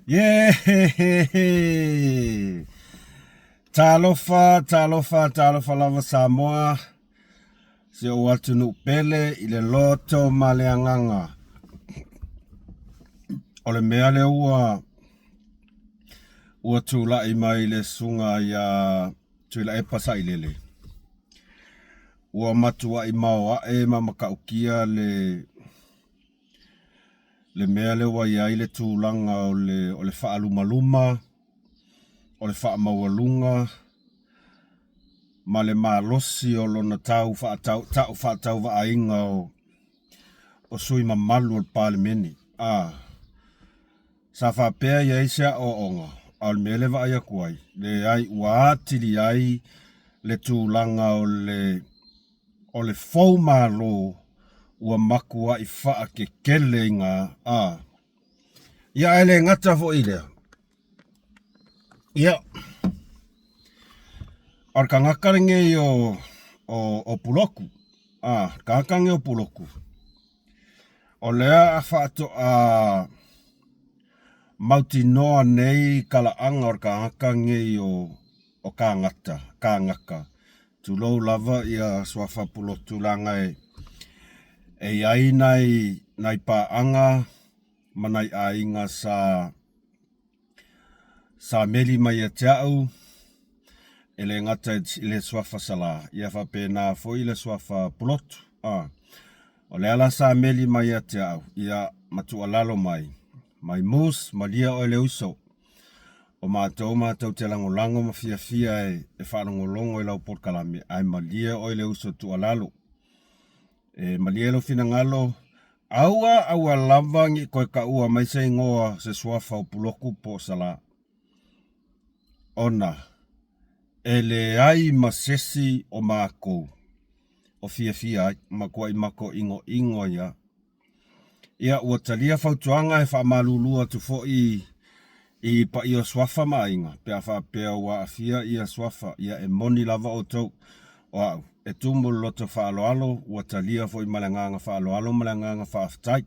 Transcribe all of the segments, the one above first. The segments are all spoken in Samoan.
Yeah! Talofa, talofa, talofa lava Samoa, si ou atunuu pele i le loto ma le agaga. O le mea lea ua ua tulai mai le susuga ia Tuilaepa Sailele, ua matuai maoae ma matautia le le mea lea ua i ai le tulaga o le o le faalumaluma, o le faamaualuga ma le malosi o lona tau faatau tau faatauvaaina o o sui mamalu o le Palemene. A sa faapea e i ai se aoaoga, a o le mea lea e vaai atu ai, leai ua atili ai le tulaga o le o le fou malo ua matuai faakekele i ga a. Ia ae le gata foi i lea, ia, o le tagata lenei o, o, o Pulotu, a, le tagata lenei o Pulotu, o lea a faatoa mautinoa nei talaaga o le tagata lenei o, o Kagata, Kagaka, Tulou lava ia suafa pulotu leaga e e i ai nai nai paaga ma nai aiga sa sa meli mai ia te au e le gata i le suafa Salā ia faapena foi le suafa Pulotu. A o le ala sa meli mai ia te au ia ma tuualalo mai, mai Moose malie oe le uso. O matou matou te lagolago ma fiafia e faalogologo i lau polokalame, ae malie oe le uso tuualalo. E malie lou finagalo, aua aua lava ne i toe taua mai se igoa se suafa o Pulotu po o Salā, ona e leai ma sesi o matou o fiafia ai, matuai matou inoino ai lava. Ia, ua talia fautuaga e faamalulu atu foi i paia o Suafa ma aiga pe a faapea ua aafia ia Suafa, ia e moni lava outou. O au, e tumu le loto faaaloalo, ua talia foi ma le agaga faaaloalo ma le agaga faafetai.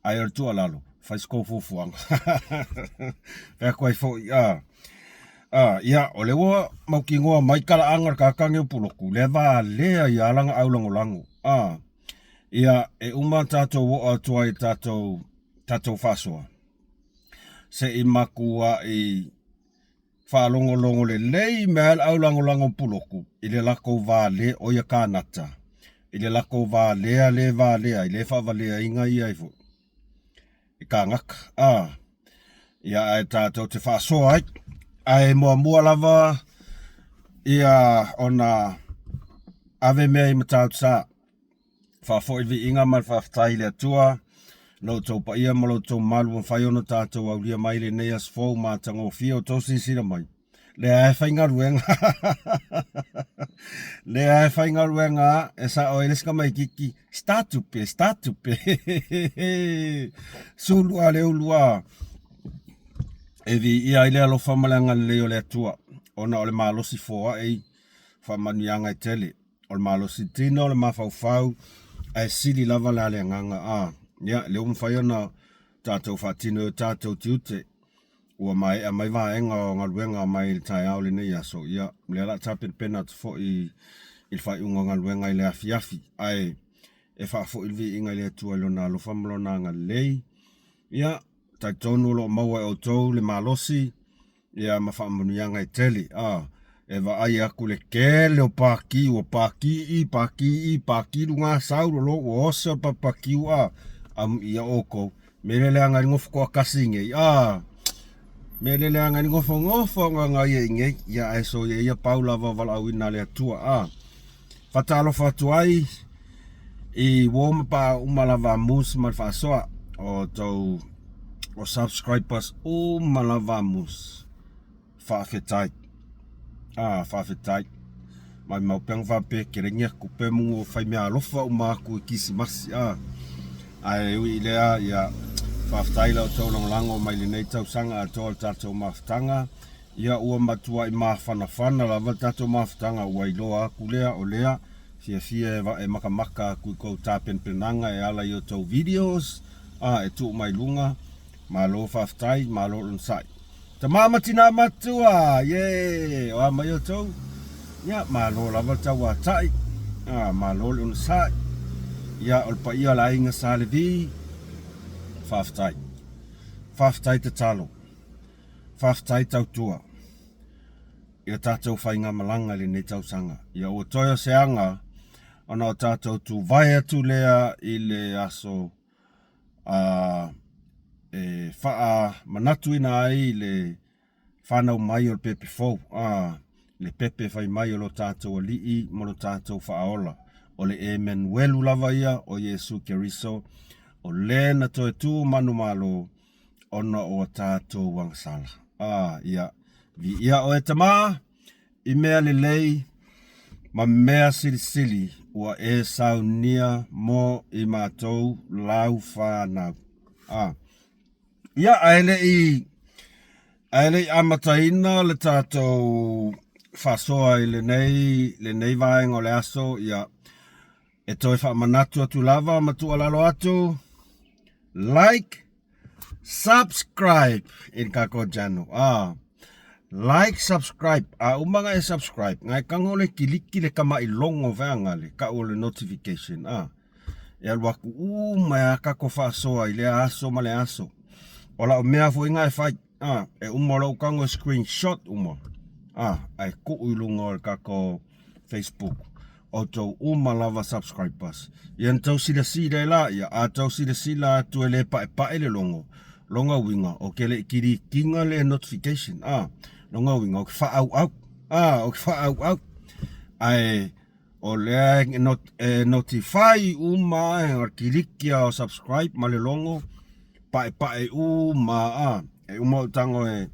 Ae o le tuualalo, fai se tou fuafuaga. Fai atu ai foi, a, a, ia, o lea ua mautinoa mai talaaga o le tagata lenei o Pulotu, lea e valea ai lava lana aulagolago, a. Ia, e uma tatou oo atu ai i tatou, tatou faasoa, se i matuai faalogologo lelei mea ai le aulagolago pulotu i le latou va le, o ia Kanata, i le latou valea le valea ai, le faavaleaina ia ai foi i kānaka. A, ia ae tatou te faasoa ai. Ae muamua lava ia ona ave mea i Matautu-Sa. Faafoi le viiga ma le faafetai i le Atua, lo outou paia ma lo outou mamalu ua mafai ona tatou aulia mai lenei aso fou matagofie o outou silasila mai. Lea e faigaluega. Lea e faigaluega e sao ai le isi tamaititi, start tupe, start tupe. Sulu a le ulu a. E viia ai le alofa ma le agalelei o le Atua, ona o le malosi foai faamanuiaga e tele. O le malosi tino, o le mafaufau, ae sili lava le ale agaga. A, ia, lea ua mafai ona tatou faatino ai o tatou tiute. Ua maea mai vaega o galuega mai le taeao lenei aso, ia, o lea o le a tapenapena atu foi i le faaiuga o galuega i le afiafi. Ae e faafoi le viiga i le Atua i Lona alofa ma Lona agalelei. Ia, talitonu o lo o maua e outou le malosi ia ma faamanuiaga e tele. A, e vaai atu le tele o paki, ua paki i, paki i, paki luga sau lolo ua oso le papakiu a, amuia outou. Me le leaga i le nofo toatasi nei, a, me le leaga i le nofonofo aga ia i nei, ia ae soia ia pau lava o valaauina a le Atua, a. Faatalofa atu ai i uo ma paa uma lava a Moose ma le faasoa o tou o subscribers uma lava a Moose. Faafetai. Ah, faafetai. Mai mau pea na faapea ke lengi atu pe mu fai mea alofa uma atu i Kisimasi. Ah, ae ui i lea, ia, faafetai la outou lagolago mai lenei tausaga atoa o le tatou mafutaga. Ia ua matuai mafanafana lava le tatou mafutaga ua iloa atu lea o lea fiafia e makamaka atu i kou tapenapenaga e ala i outou videos a e tuu mai luga. Malo faafetai, malo le onosai. Tama ma tina matua, ye, o a mai outou? Ia, malo lava le tauatai, ah, malo le onosai. Ia, o le paia o le aiga Sa Levi, faafetai. Faafetai tatalo, faafetai tautua i le tatou faigamalaga i lenei tausaga. Ia ua toe o se aga ona o tatou tuvae atu lea i le aso a e faamanatuina ai le fanau mai o le pepe fou, a le pepe fai mai o lo tatou Alii ma lo tatou Faaola, o le Emanuelu lava ia o Iesu Keriso, o le na toe tu manumalo ona o a tatou agasala. A, ia, viia oe Tama i mea lelei ma mea silisili ua e saunia mo i matou lau fanau. A, ia, ae le i ae le i amataina le tatou faasoa i lenei lenei vaega o le aso, ia, e toe faamanatu atu lava ma tuualalo atu, like, subscribe i le tatou channel. Ah, like, subscribe. A uma nga e subscribe, nga e tago le kiliki le tamailogo vaega le tau o le notification. Ah, e alu atu uma e a tatou faasoa i lea aso ma le aso. O lau mea foi nga e fai. Ah, e uma o lou tago e screenshot uma. Ah, ae tuu i luga o le tatou Facebook. Outou uma lava subscribers. Ia na tou silasila e la ia, a tou silasila atu e le paepae le logo, lona uiga ou te le i kilikiina le notification, a, lona uiga ou te faaauau, a, ou te faaauau. Ae o lea e, not, e notify uma e o le kiliki o subscribe ma le logo, paepae uma, a, e uma ou tago e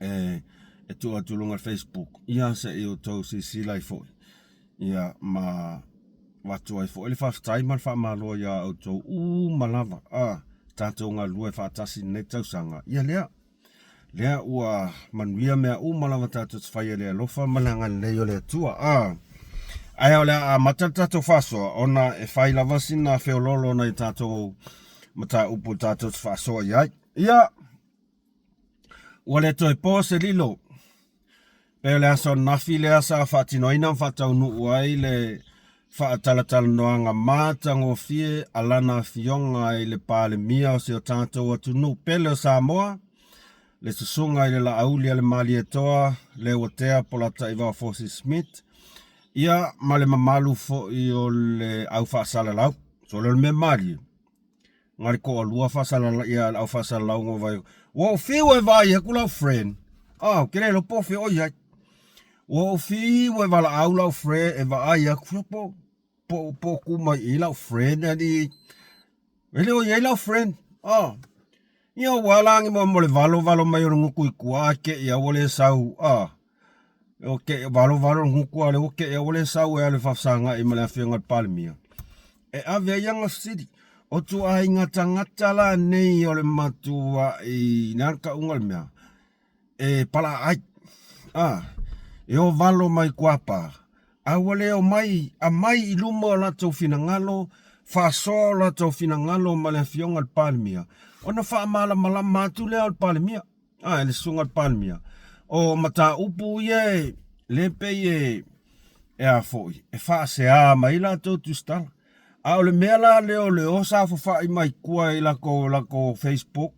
e, e tuu atu luga le Facebook ia se i outou silasila ai foi ia ma avatu ai foi le faafetai ma le faamalo iā outou uma lava a tatou galulue faatasi i lenei tausaga ia lea lea ua manuia mea uma lava tatou te faia i le alofa ma le agalelei o le Atua a ae o le a amata le tatou faasoa ona e fai lava sina feololo o nai tatou mataupu tatou te faasoa i ai ia Ua le toe po se lilo. Pei o le aso ananafi lea sa faatinoina ma faataunuu ai le faatalatalanoaga matagofie a lana Afioga i le Palemia o si o tatou atunuu pele o Samoa, le Susuga i le Laauli a le Malietoa Leuatea Polataivao Fosi Smith, ia ma le mamalu foi o le au faasalalau. Sole o le mea malie. Nga le toalua faasalala ia le au faasalalauga o vai. Ua ou fiu e vaai atu lau friend. Ah, ou te le iloa po o fea o i ai. Ua ou fiu e valaau lau friend e vaai atu po po po tu mai i lau friend ali. E le o i ai lau friend. Ah. Ia ua ala agi mo mo le valo valo mai o le gutu i tua a ke ia ua le sau. Ah. O ke valo valo le gutu a le ua ke ia ua le sau e alu e faafesagai ma le afioga i le Palemia. E ave ai ana fesili. O ituaiga tagata la nei o le matuai le a le tauga o le mea e palaai a e o valo mai kuapa a ua le omai aumai i luma o latou finagalo faasoa o latou finagalo ma le afioga i le Palemia ona faamalamalama atu lea o le Palemia. A, e le susuga i le Palemia, o mataupu ia e le pei e, e a foi, e faasea mai ai latou tusitala. A o le mea la lea o le o saofafai mai tua i latou, latou Facebook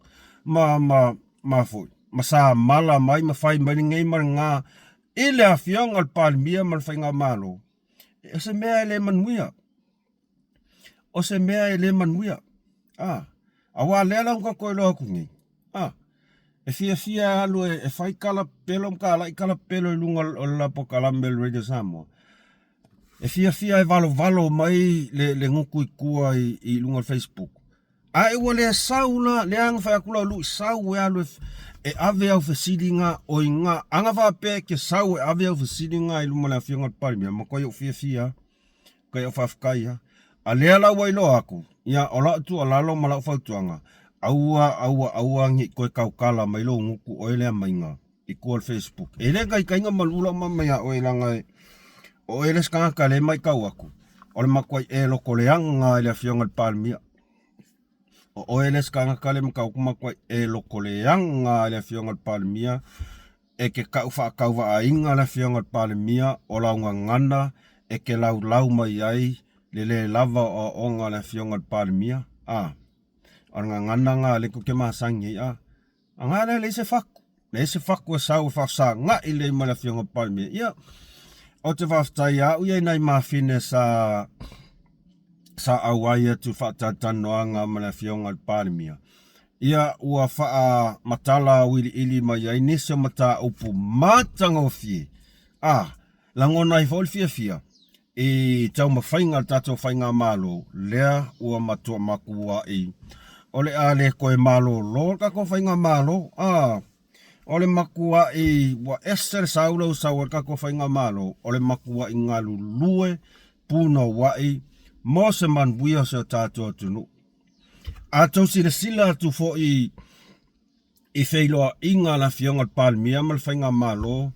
ma, ma, ma foi, ma samala mai ma fai mai lenei ma lena i le afioga i le Palemia ma le Faigamalo, o se mea e le manuia. O se mea e le manuia. A, aua lea la ua tatou iloa atu nei, a, e fiafia e alu e fai tala pepelo ma talai tala pepelo i luga o le lapokalame o le Radio Samoa. E fiafia e valovalo mai le, le gutu i tua i, i luga o le Facebook. Ae ua le sau la, lea na fai atu lau lui sau e alu e, e ave au fesiliga o i ga, ana faapea e te sau e ave au fesiliga i luma o le afioga i le Palemia, matuai ou fiafia lava. Kai o faafetai a. A lea la ua iloa atu, ia o lau tuualalo ma lau fautuaga, aua, aua, aua ne i toe tautala mai lou gutu oe lea maiga i tua o le Facebook. E le taitaiga malu lau mama iā oe leaga e, o oe le isi tagata lea e matau atu, o le matuai e loto leaga i le afioga i le Palemia. O oe le isi tagata lea mataupu matuai e lotoleaga i le Afioga i le Palemia, e te tau faatauvaaina le Afioga i le Palemia o lau gagana e te laulau mai ai le le lava o aoaoga a le Afioga i le Palemia. A, o le gagana lena lea tou te masani ai, a. Aga lea leai se fatu, leai se fatu e sau e faafesagai lelei ma le Afioga i le Palemia. Ia, ou te faafetai ia au ia i nai mafine sa sa auai atu i faatalatalanoaga ma le Afioga i le Palemia. Ia, ua faamatala auiliili mai ai nisi o mataupu matagofie, a lagona ai foi le fiafia i taumafaiga a le tatou faigamalo lea ua matua matuai o le a le toe malolo le tatou faigamalo. A o le matuai ua ese le sau lea ua sau ai le tatou faigamalo, o le matuai galulue punouai mo se manuia o si o tatou atunuu. A tou silasila atu foi i feiloaiga a le Afioga i le Palemia ma le Faigamalo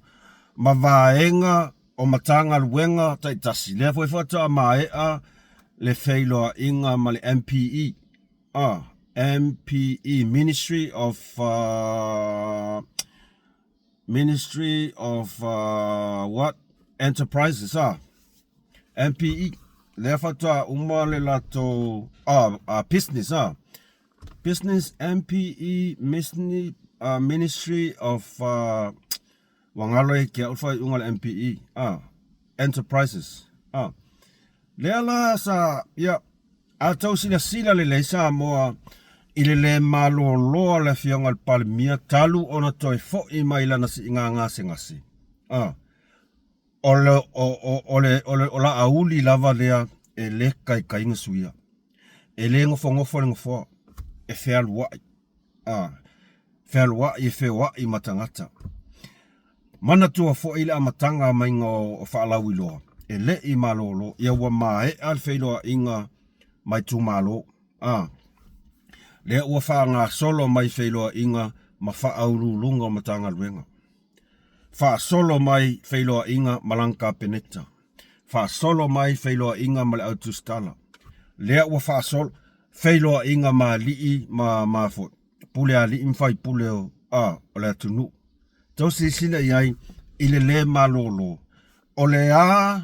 ma vaega o Matagaluega taitasi, lea foi faatoa maea le feiloaiga ma le MPE, ah, MPE, Ministry of uh, Ministry of uh, what? Enterprises, ah. MPE, lea faatoa uma le latou ah, ah, business, ah. Business MPE Misni, uh, Ministry of uh, ua galo ia te au le faaiuga o le MPE ah, Enterprises ah. Lea la sa ia a tou silasila lelei Samoa i le le maloloa le afioga i le Palemia talu ona toe foi mai lana siiga gasegase ah. O le, o, o, o le, o le, o Laauli lava lea e le taitai na suia. E le nofonofo le nofoa, e fealuai. A, fealuai e feoai ma tagata. Manatua foi le amataga maiga o, o faalauiloa, e le i malolo, ia ua maea le feiloaiga ma itumalo. A, lea ua faagasolo mai feiloaiga ma faauluuluga o Matagaluega. Faasolo mai feiloaiga ma lana Kapeneta. Faasolo mai feiloaiga ma le Au Tusitala. Lea ua faasolo feiloaiga ma alii ma ma foi pule alii ma faipule o a o le atunuu. Tou silasila i ai i le le malolo. O le a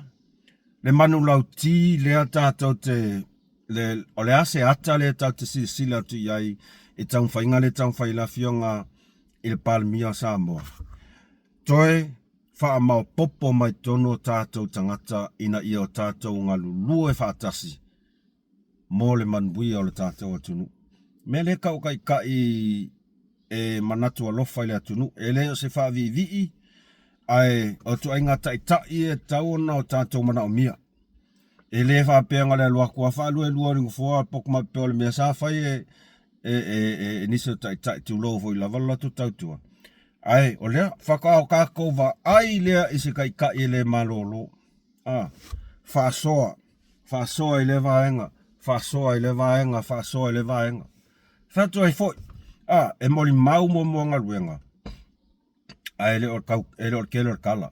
le manulauti lea tatou te le, o le a se ata lea tatou te silasila atu i ai i taumafaiga lea e taumafai ai le Afioga i le Palemia o Samoa. Toe faamaopopo mai totonu o tatou tagata ina ia o tatou galulue faatasi mo le manuia o le tatou atunuu. Mea lea tau taitai e manatu alofa i le atunuu. E le o se faaviivii, ae o ituaiga taitai e tatau ona o tatou manaomia. E le faapea na o le alu atu lava faaluelua i le nofoa poto mai pei o le mea sa fai e, e, e, e, e nisi o taitai tulou foi lava le latou tautua. Ae o lea, faatoa o tatou vaai lea i se taitai e le malolo. A, faasoa, faasoa i lea vaega, faasoa i lea vaega, faasoa i lea vaega. Fai atu ai foi, a, e molimau muamua galuega, ae le o, tau, e le o le tele o le tala.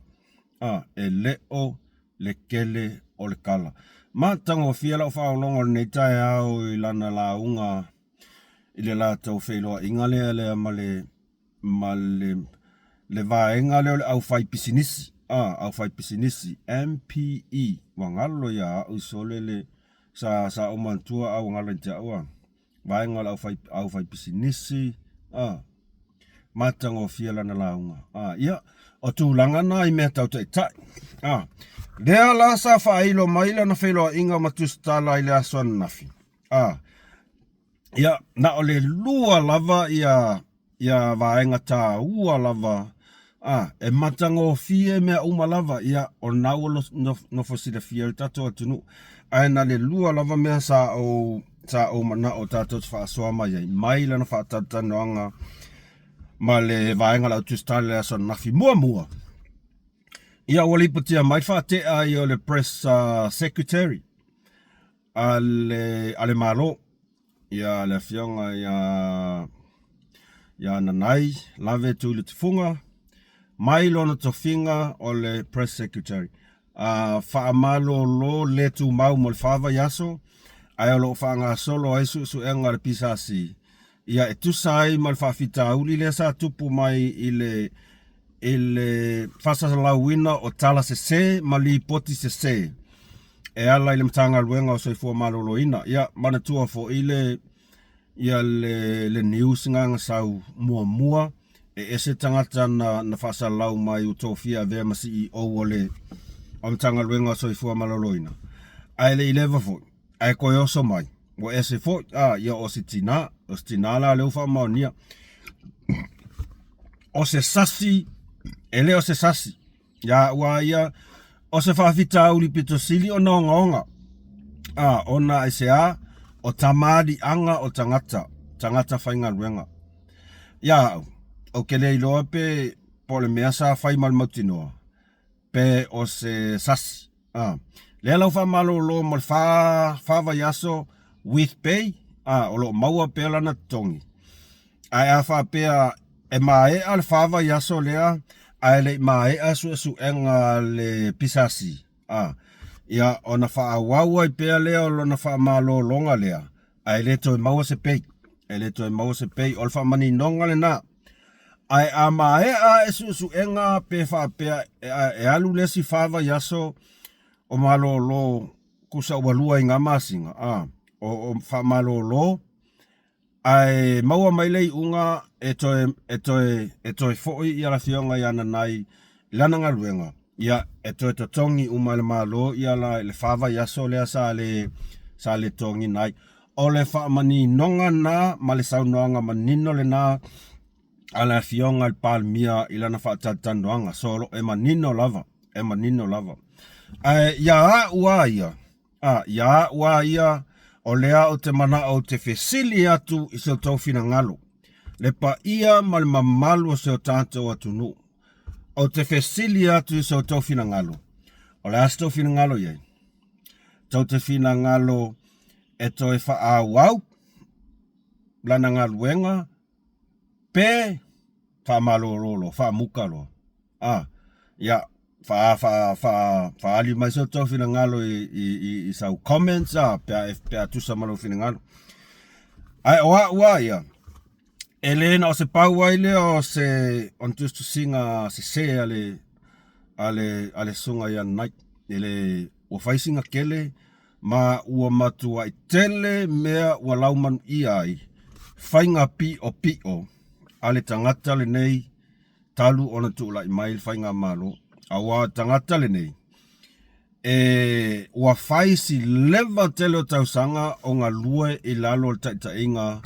A, e le o le tele o le tala. Matagofie lau faaologo i lenei taeao i lana lauga i le latou feiloaiga lea lea ma le ma le le vaega lea o le aufaipisinisi, a, aufaipisinisi, MPE, ua galo ia au sole le sa sa ou manatua a ua galo ia te au a. Vaega o le aufai, aufaipisinisi, a, matagofie lana lauga. A, ia, o tulaga na i mea tau taitai. A, lea la sa faailo mai lana feiloaiga ma Tusitala i le aso ananafi. A, ia, na o le lua lava ia ia vaega taua lava, a, e matagofie mea uma lava, ia, o lena ua nofo silafia e le tatou atunuu. Ae na le lua lava mea sa ou, sa ou manao tatou te faasoa mai ai, mai lana faatalatalanoaga ma le vaega o le Autusitala i le aso ananafi. Muamua, ia ua lipotia mai le faatea ai o le Press uh, Secretary a le, a le Malo, ia le afioga ia ia Nanai Lave Tuiletifuga mai lona tofiga o le Press Secretary. A faamalolo le tumau mo le fa vaiaso. ae o lo o faagasolo ai suesuega a le PSC, ia e tusa ai ma le faafitauli lea sa tupu mai i le i le faasalalauina o tala sese ma lipoti sese e ala i le Matagaluega o Soifua Maloloina. Ia manatua foi le ia le, le news na na sau muamua e ese tagata na, na faasalalau mai ua tofia avea ma CEO o le o Matagaluega o Soifua Maloloina. Ae le i leva foi, ae toe oso mai, ua ese foi, a, ia o se tinā, o se tinā la lea ua faamaonia. O se sasi, e le o se sasi, Ia au a ia, o se faafitauli pito sili ona ogaoga, a, ona aisea, o tamaaliiaga o tagata, tagata faigaluega. Ia au, ou te le iloa pe po o le mea sa fai ma le mautinoa, pe o se sasi. A, lea la ua faamalolo mo le fa vaiaso with pay, a, o lo o maua pea lana totogi. Ae a faapea e maea le fa vaiaso lea ae le i maea suesuega a le PSC, a, ia ona faaauau ai pea lea o lona faamalologa lea, ae le toe maua se pay. E le toe maua se pay. O le faamaninoga lena. Ae a maea ae suesuega pe faapea e alu le isi fa vaiaso o malolo tusa ua lua i na masina, a, o faamalolo, Ae maua mai le iuga e toe, e toe, e toe foi ia le afioga ia Nanai i lana galuega, ia, e toe totogi uma e le Malo ia la, le fa vaiaso lea sa le, sa le totogiina ai. O le faamaninoga lena ma le saunoaga manino lena a le afioga i le Palemia i lana faatalatalanoaga. So, e manino lava, e manino lava. Ae ia au lava ia, Ā, i a au a ia, o lea ou te manao ou te fesili atu i so outou finagalo, le paia ma le mamalu o si o tatou atunuu. Ou te fesili atu i so outou finagalo, o le a se tou finagalo i ai? Tou te finagalo e toe faaauau lana galuega pe faamalolo loa, faamuta loa. A, ia, faa, faa, faa, faaali mai so outou finagalo i, i, i, i sau comments, a, pe a, pe a tusa ma lou finagalo. Ae o au a ia, e le na o se pau ai lea o se o ni tusitusiga sese a le, a le, a le susuga ia Knight. E le, ua fai sina tele, ma ua matuai tele mea ua laumanuia ai faiga piʻopiʻo a le tagata lenei talu ona tulai mai le faigamalo. Aua o le tagata lenei, e ua fai si leva tele o tausaga o galue i lalo o le taitaiga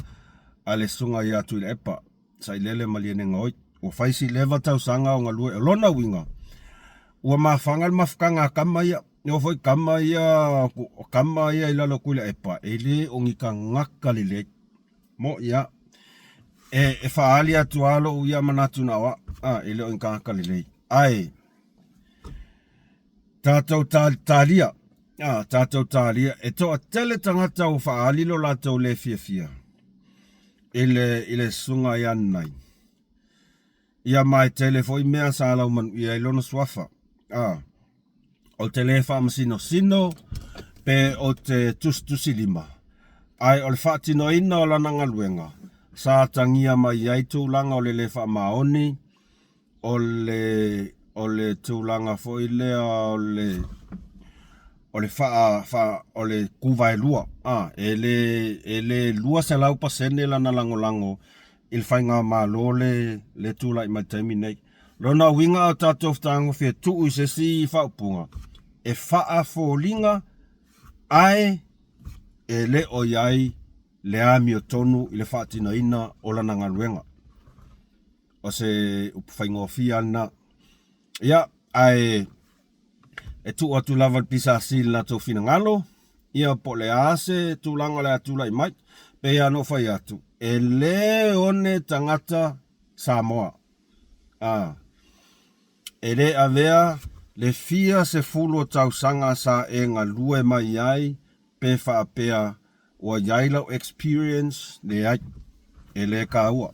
a le susuga ia Tuilaepa Sailele Malielegaoi. Ua fai si leva tausaga o galue. O lona uiga, ua mafaga le mafutaga a tama ia. E oo foi tama ia, o tama ia i lalo o Tuilaepa, e le o ni tagata lelei. Moʻi lava. E, e faaali atu lava lou ia manatu na o au, a, e le o ni tagata lelei. Ae, tatou talia, a, tatou talia, e toatele tagata ua faaali lo latou le fiafia i le, i le susuga ia Nanai. Ia ma e tele foi mea sa laumanuia ai lona suafa. A, ou te le faamasinosino pe ou te tusitusilima, ae o le faatinoina o lana galuega, sa atagia mai ai tulaga o le le faamaoni, o le, o le tulaga foi lea o le, o le faa, faa, o le tuvaelua, a, e le, e le 200% lana lagolago i le faigamalo le, le tulai mai taimi nei. Lona uiga o tatou fetagofie e tuu i se isi faaupuga, e faafoliga ae e le o i ai le amiotonu i le faatinoina o lana galuega. O se upu faigofie lava lena. Ia, ae e tuu atu lava i le PSC i le latou finagalo, ia po o le a se tulaga o le a tulai mai. Pei lava ona ou fai atu, e le one tagata Samoa. A, e le avea le fia sefulu o tausaga sa e galue mai ai pe faapea ua i ai lau experience, leai, e le taua.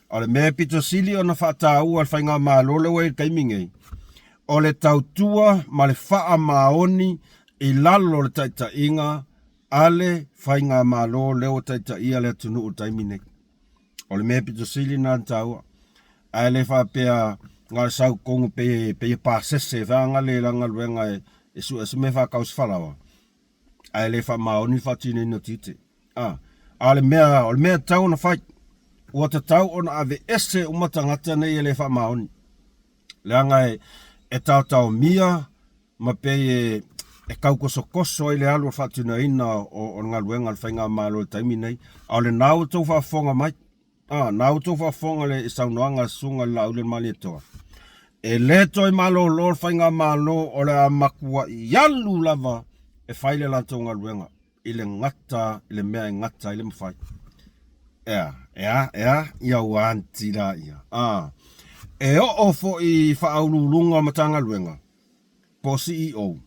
O le mea e pito sili ona faataua e le faigamalo lea ua i ai i le taimi nei, o le tautua ma le faamaoni i lalo o le taitaiga a le Faigamalo lea ua taitaia le atunuu i le taimi nei. O le mea pito sili lena ona taua. Ae le faapea na o le sau tonu pei pei e pasese vaega le la galuega e sue se mea e faatau se falaoa ae le faamaoni le faatinoina o tiute. A, a o le mea o le mea e tatau ona fai, ua tatau ona aveese uma tagata nei e le faamaoni. Leaga e e taotaomia ma pei e e tautosotoso ai le alu o le faatinoina o le galuega a le Faigamalo i le taimi nei. A o lena ua outou faafofoga mai, a, na ua outou faafofoga i le saunoaga a le Susuga i le Laaulialemalietoa, e le toe malolo le Faigamalo o le a matuai alu lava e fai le latou galuega i le gata i le mea e gata ai le mafai. Ea, ea, ea, ia ua anti la ia. A, e oo foi i faauluuluga o Matagaluega, po o CEO.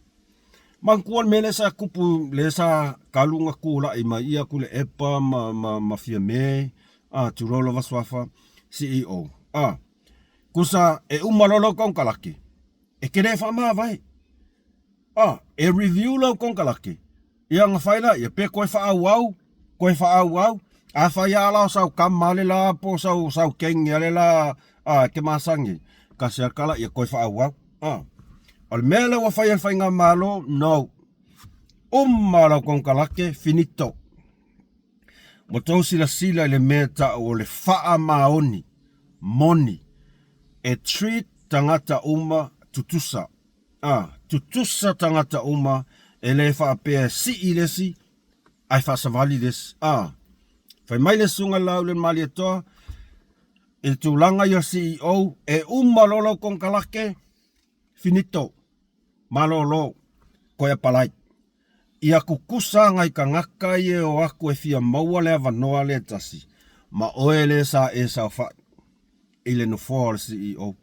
Manatua le mea lea sa tupu, lea sa talu ona tulai mai ia Tuilaepa ma, ma, ma Fiame, a, tulou lava suafa, CEO. A, tusa e uma loa lau konekarate, e te le faamavae. A, e review lau konekarate, Ia ona fai laia, pe toe faaauau, toe faaauau. Afai lava la o sau tama le la po o sau, sau teine le la a, e te masani ai, tasi lava le tala ia toe faaauau. A. O le mea lea ua fai e le Faigamalo, no. Uma lau konekarate, finito. Ua tou silasila i le mea e tau o le faamaoni, moni, e treat tagata uma tutusa. A, tutusa tagata uma, e le faapea e sii le isi ae faasavali le isi. A, fai mai le Susuga i le Laaulialemalietoa, i le tulaga ia o CEO, e uma loa lau konekarate, finito, malolo, toe apalai. Ia tutusa nai tagata ia e o atu e fia maua le avanoa lea e tasi, ma oe lea sa e saofai i le nofoa o le CEO.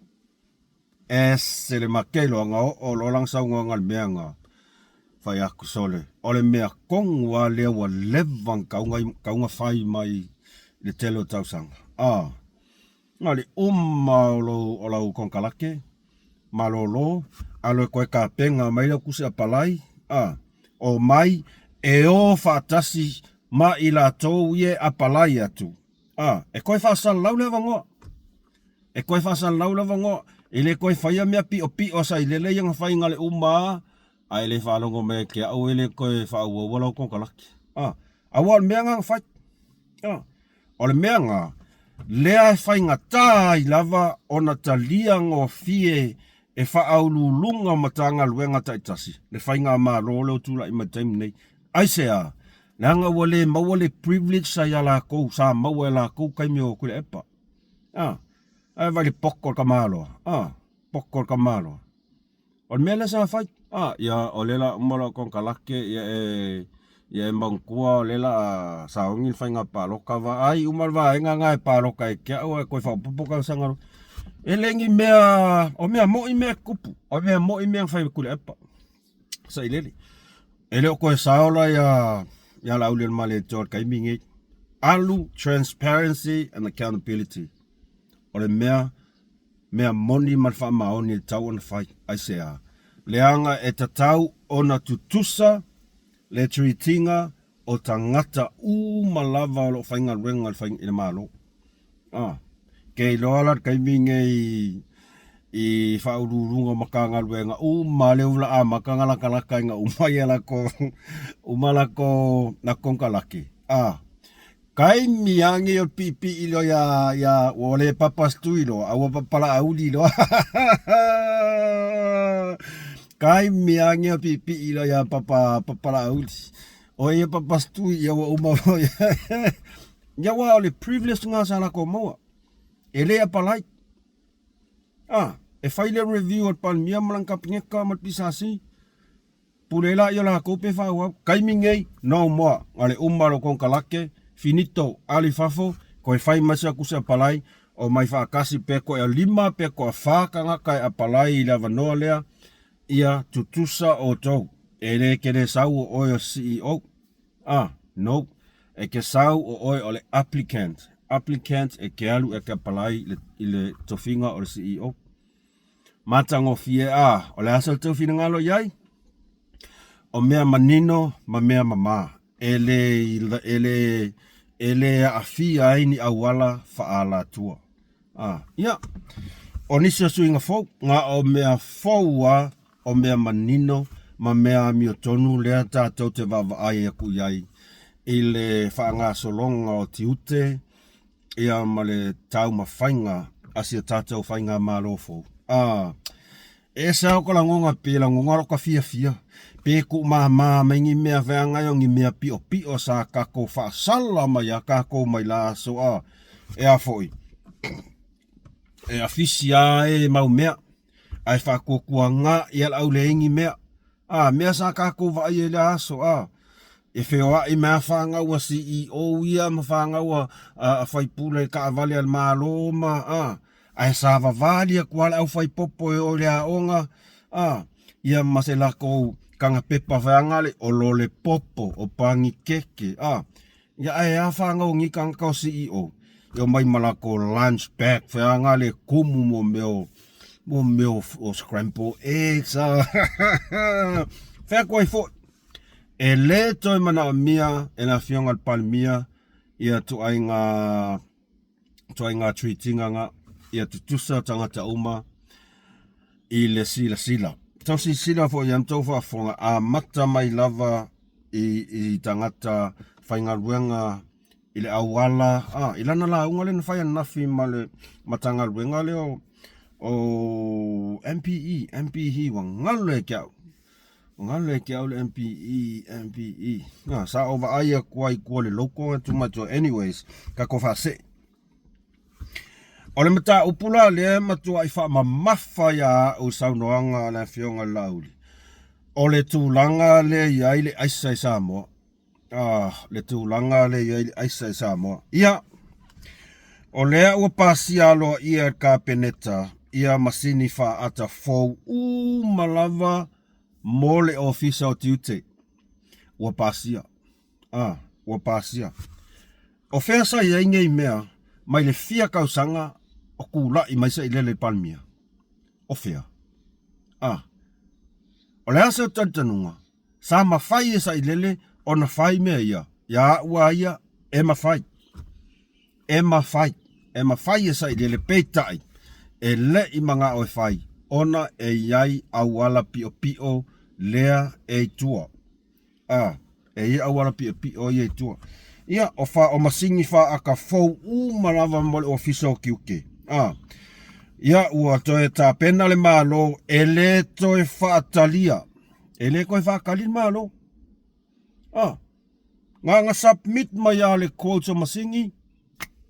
Ese le makelo anga oo loa lana saunoaga i le mea na fai atu sole o le mea tonu lava lea ua leva ona tau tau na fai mai i le tele o tausaga a na o le uma o lou o lau konekarate malolo alu e toe tapena mai lau tusi apalai a omai e o faatasi ma i latou ia e apalai atu a e toe faasalalau le avanoa. E toe faasalalau le avanoa, e le toe faia mea piopio sailele ia na fai na le uma a, ae le faalogo mai ia te au e le toe faaauaua lau konekarate. A, aua o le mea na na fai. A, o le mea na, lea e faigata ai lava ona talia gofie e faauluuluga o Matagaluega taitasi le Faigamalo lea ua tulai mai i le taimi nei. Aisea? Leaga ua le maua le privilege sa ia latou, sa maua e latou taimi o Tuilaepa. A, ae vaai i le poto o le tamaloa, a, poto o le tamaloa. O le mea lea sa fai, a, ia o lea la uma lau konekarate, ia e, ia e manatua o lea la a sauni le faiga palota, vaai uma le vaega na e palota ia te au ae toe faaopoopo tausaga loa. E le ni mea, o mea moi mea e tutupu, o mea moi mea na fai e Tuilaepa. Sailele. E le o toe sao la ia ia Laaulialemalietoa i le taimi lenei. Alu transparency and accountability. O le mea mea moni ma le faamaoni e tatau ona fai. Aisea? Leaga e tatau ona tutusa le treat-ina o tagata uma lava o lo o faigaluega i le Malo. A, ke iloa la le taimi nei i faauluuluga o Matagaluega uma lea ua amata ona latalata ina uma ia latou uma latou konekarate. A, taimi lava nei o le piipii loa ia ia ua le papa stui loa a ua papalaauli loa. Taimi lava nei o le piipii loa ia papa papalaauli. O ia papa stui ia ua uma foi. Ia aua o le privilege lena sa latou maua. E le apalai. A, e fai le review a le Palemia ma lana Kapeneta ma le PSC, pule ai laia o latou pe faaauau. Taimi nei, no more. Na o le uma o lou konekarate, finito, alu i fafo, toe fai mai se atu se apalai, omai faatasi pe toalima pe toafa tagata e apalai i le avanoa lea, ia tutusa outou. E le tele sau o oe o CEO. A, no. E te sau o oe o le applicant. Applicant e te alu e te apalai i le tofiga o le CEO. Matagofie a, o le a sa outou finagalo i ai? O mea manino ma mea mama. E le, e le, e le aafia ai ni auala faaalatua. A, ia, o nisi o suiga fou, na o mea fou a, o mea manino ma mea amiotonu lea tatou te vaavaai atu i ai i le faagasologa o tiute ia ma le taumafaiga a si o tatou faigamalo fou. A, e ese lava ka lagona pe lagona lo ka fiafia pe tuumāmā mai ni mea feagai o ni mea piʻopiʻo sa tatou faasala mai a tatou mai la aso a e a foi e afisi a e mau mea ae faatuatuaga ia le au leai ni mea a mea sa tatou vaai ai lea aso a e feoai mai a fanau a CEO ia ma fanau a, a, a faipule i taavale a le Malo ma a ae savavali atu lava le aufaipopo e oo i le aoga a ia ma se latou tagapepa feaga le o lole popo o panikeke a ia ae a fanau a nei tagata o CEO e omai ma latou lunch bag feaga le kumu mo mea o mo mea o scramble eggs a fai atu ai foi e le toe manaomia e le afioga i le Palemia ia ituaiga ituaiga treat-iga na ia tutusa tagata uma i le silasila. Tau silasila foi ia tou faafofoga, amata mai lava i, i tagata faigaluega i le auala, ah, i lana lauga lea na fai ananafi ma le Matagaluega lea o, o MPE, MPE, ua galo ia te au. Galo ia te au le MPE, MPE. Ah, sa ou vaai atu ai i tua i le logo na tuu mai tua. Anyways, tatou faasee. O le mataupu la lea e matuai faamamafa ia au i saunoaga a le Afioga i le Laauli, o le tulaga lea e i ai le aisa i Samoa. Ah, le tulaga lea e i ai le aisa i Samoa. Ia, o lea ua pasia aloaia e le Kapeneta ia masini faata fou uma lava mo le Ofisa o Tiute. Ua pasia. Ah, ua pasia. O fea sa i ai nei mea mai le fia tausaga o tulai mai Sailele i le Palemia? O fea? Ah, o le a se talitonuga? Sa mafai e Sailele ona fai mea ia, ia au a ia, e mafai. E mafai. E mafai e Sailele, peitai, e le i manao e fai, ona e i ai auala piʻopiʻo lea e i tua. A, e i ai auala piʻopiʻo ia i tua. Ia, o, fa, o masini faata fou uma lava mo le ofisa o tiute. A, ia, ua toe tapena le Malo e le toe faatalia. E le toe faatali le Malo. A, na ona submit mai lava le quotes o masini,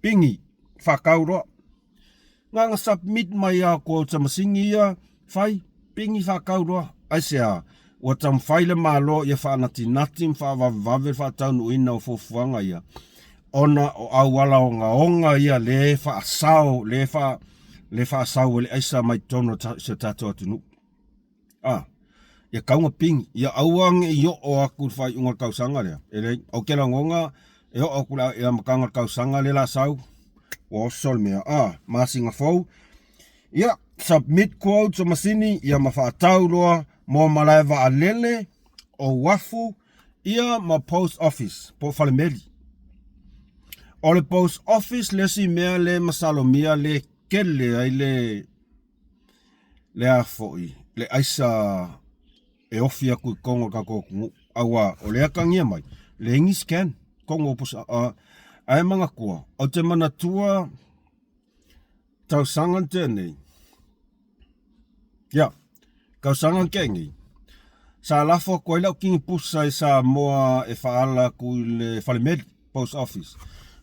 pigi, faatau loa. Na ona submit mai lava o quotes a masini ia, fai, pigi faatau loa. Aisea? Ua taumafai le Malo ia faanatinati ma faavavevave le faataunuuina o fuafuaga ia, ona o auala ogaoga ia lea e faasao, lea e faasau ai le aisa mai totonu o si o tatou atunuu. A, ia tau na pigi, ia aua ne i oo atu i le faaiuga o le tausaga lea, e leai, ou te lagona e oo atu i le amataga o le tausaga lea o le a sau, ua oso le mea, a, masina fou, ia, submit quotes o masini, ia ma faatau loa mo malae vaalele, o uafu, ia ma post office, po o falemeli. O le post office le isi mea le masalomia le tele ai le le a foi, le aisa e ofi atu i totonu o le tatou atunuu, aua o lea e atagia mai, leai ni scan i totonu o pusa, ae manatua, ou te manatua tausaga na tea nei, ia, tausaga na tea nei, sa lafo atu ai lau kinipusa i Samoa e faaala atu i le falemeli, post office.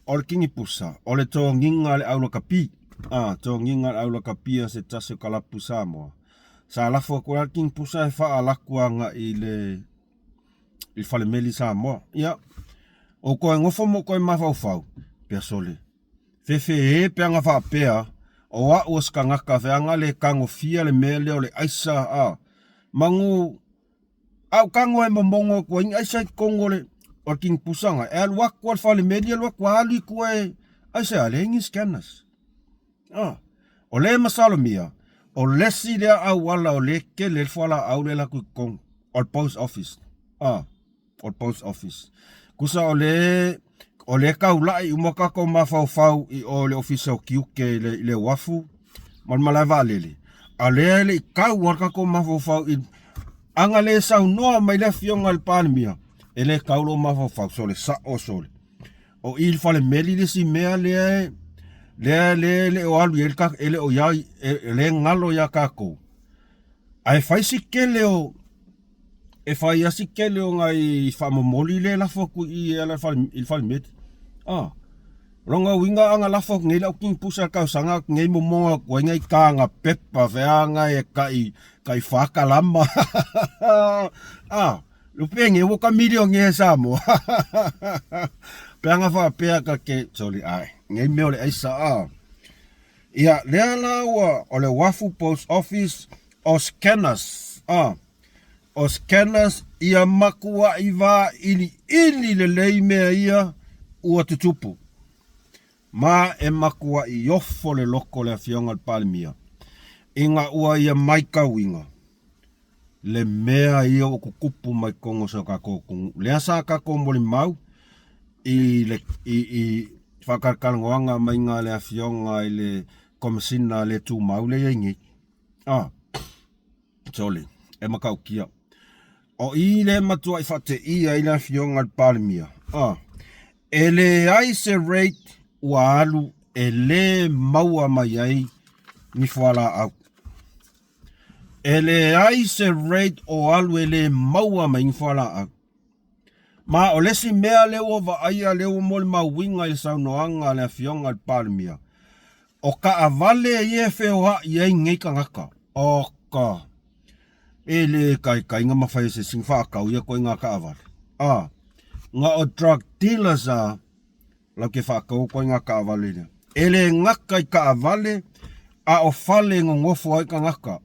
O le kinipusa, o le toniga a le aulakapi, a, toniga a le aulakapi a se tasi o kalapu i Samoa. Sa lafo atu ai le kinipusa e faaala atu agai i le i le falemeli i Samoa. Ia, o toe nofo ma toe mafaufau, pea sole, fefe e pe ana faapea, o au o se tagata feaga le tagofia le mea lea o le aisa, a, manu A o tago e momono atu ai ni aisa i totonu o le o le kinipusa na, e alu atu lava i le falemeli alu atu alu i tua e, aisea, leai ni scanners. A, o lea e masalomia, o le isi lea auala o lea e tele ai le fualaau lea e alu atu i totonu, o le post office. A, o le post office. Kusa o le o le taula'i uma tatou mafaufau i o le ofisa o tiute i le, i le uafu ma le malae vaalele, a lea e le i tau lava le tatou mafaufau i ana le saunoa mai le afioga i le Palemia, e le tau lou mafaufau, sole sa'o sole. O i le falemeli le isi mea lea lea lea e le o alu i ai le e le o i ai e le galo ia tatou. Ae fai si tele o e fai lava si tele o nai faamomoli lea e lafo atu i i e ala i le falemeli. A, o lona uiga a na lafo atu nei le au kinipusa i le tausaga nei momono atu ai nai taga pepa feaga e tai tai fa kalama. A, Lupe ua ka milionea i Samoa. Pe ana faapea ka ke, sorry, ai, nei mea o le aisa, a. Ia, lea la ua, o le uafu post office o scanners, a, o scanners ia matua'i vailiili lelei mea ia ua tutupu. Ma e matua'i ofo le loko o le Afioga i le Palemia ina ua ia maitauina le mea ia ua tutupu mai totonu o si o tatou atunuu. Lea sa tatou molimau i le i, i faatalatalanoaga maiga a le Afioga i le Komesina le Tumau lea e i ai nei. Ah, sole, e matautia. O i lea e matuai faateia ai le Afioga i le Palemia. Ah, e leai se rate ua alu e le maua mai ai ni fualaau. E leai se rate o alu e le maua mai ni fualaau. Ma o le isi mea lea ua vaaia lea ua molimauina i le saunoaga a le Afioga i le Palemia, o taavale ia e feoai ai nei tagata, oka, e le taitaiga ma fai e se isi ona faatau ia ituaiga taavale. A, na o drug dealers a latou te faatau ituaiga taavale lea. E le gata i taavale, a o fale e nonofo ai tagata.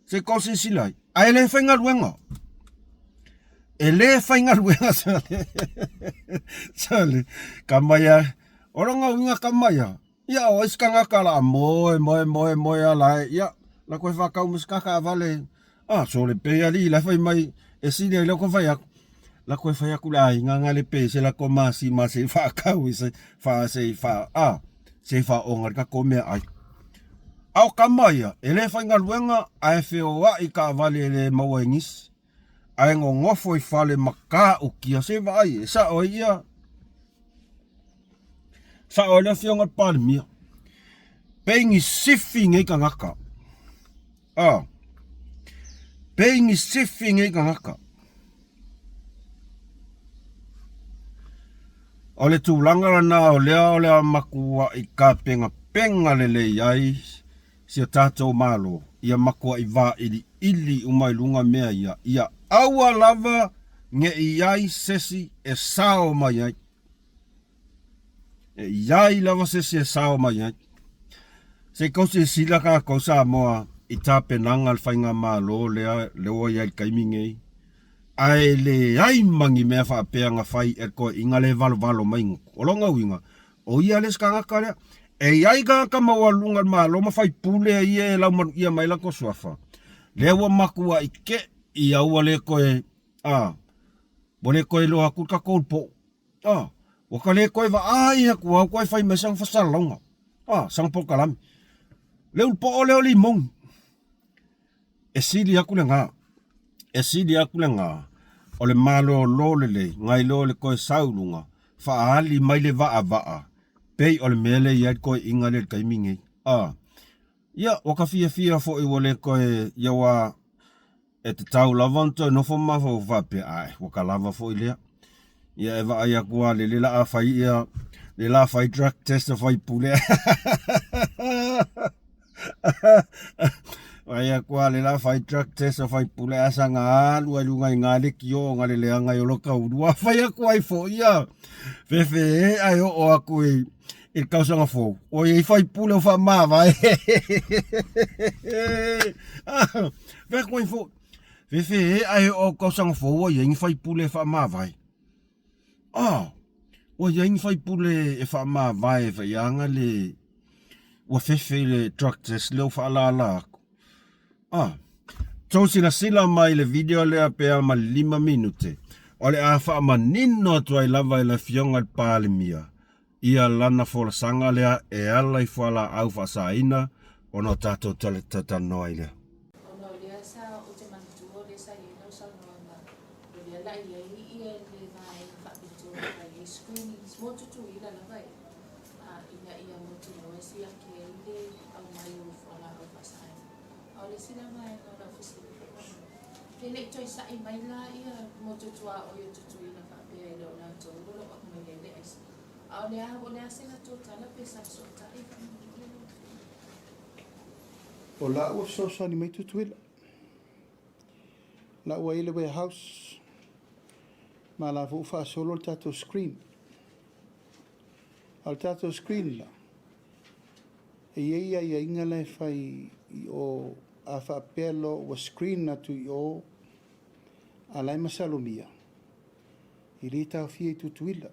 Se i tou silasila ai, ae le faigaluega. E le faigaluega sale. Sale, ka mai a, o lona uiga ka mai a, ia o ai se tagata o le a moe moe moe moe ala e, ia, la koe whakau ma se kakaavale, ah, sole pe alii la fai mai, e sili ai la koe whai aku. La koe whai aku le aiga nga le pe se la koe masi ma se whakau i se, wha se wha, ah, se whaonga le kako mea ai. A o kama ia, e le faigaluega ae feoai taavale e le maua e nisi, ae nonofo i fale ma tāukia se vaai e sao ai ia. Sao ai le afioga i le Palemia. Pei ni sifi nei tagata. A. Pei ni sifi nei tagata. O le tulaga lena o lea o le a matua'i tapenapenapenga lelei ai si o tatou Malo, ia matua'i vailiili uma i luga mea ia, ia aua lava ne i ai sesi e sao mai ai. E i ai lava sesi e sao mai ai. Se i tou silasila tatou Samoa i tapenaga a le Faigamalo lea lea ua i ai i le taimi nei, ae leai ma ni mea faapea na fai e le toeaiina lea e valevalo mai gutu. O lona uiga, o ia le isi tagata lea. E i ai tagata maualuluga o le Malo ma faipule ia e laumaluia mai latou suafa, lea ua matuai te i a ua le toe, a, ua le toe iloa atu le tatou pou. A, ua ka le toe vaai atu lava ua toe fai mai sana fasalalauga, a, sana polokalame. Le ulu poo lea o limoni, e sili atu lena, e sili atu lena o le malolo lelei nai lo le toe sau i luga faaali mai le vaavaa pei o le mea lea e i ai le toeaiina lea i le taimi nei. A, ia, ua ka fiafia foi ua le toe, ia ua E tatau lava ona toe nofo ma mafaufau faapea, ae, ua ka lava foi lea. Ia e vaai atu lava lele la a fai ia, le la fai drug test a faipule. Vaai atu lava le la fai drug test a faipule ae saga alu ai luga i ngā leki o nga le leaga i o lo kaulu. A fai atu ai foi ia, fefe e ae oo atu i, i le tausaga fou, ua i ai faipule o faamavae. Fai atu ai foi, fefe e ae oo tausaga fou ua i ai ni faipule e faamavae. Ah, ua i ai ni faipule e faamavae e faiaga le ua fefe i le drug test lea ua faalala atu. Ah, tou silasila mai i le video lea pe a ma le 5 minute. O le a faamanino atu ai lava e le Afioga i le Palemia ia lana folasaga lea e ala i fualaau faasaina ona o tatou talatalanoa ai lea. Ona o lea sa ou te manatua o lea sa i ai lau saunoaga o lea la i ai ia le vaega faapitoa e fai ai screenings mo Tutuila lava e ina ia mautinoa e siaki ai le aumai o fualaau faasaina. A o le isi la vaega o lau fesili faamolemole, pe le i toe sa'i mai la ia motu tuaoi o Tutuila faapea e le o latou o lo o aumaia ai le aisa. A o le a, o le a se latou tala pe sa fesootai faamolemole lau Afioga? O la ua fesoasoani mai Tutuila. La ua i ai le warehouse ma la foi ua faasolo le tatou screen. A o le tatou screen la, E i ai aiaiga la e fai i o a faapea loa ua screen atu i o a la e masalomia, e le taofia i Tutuila.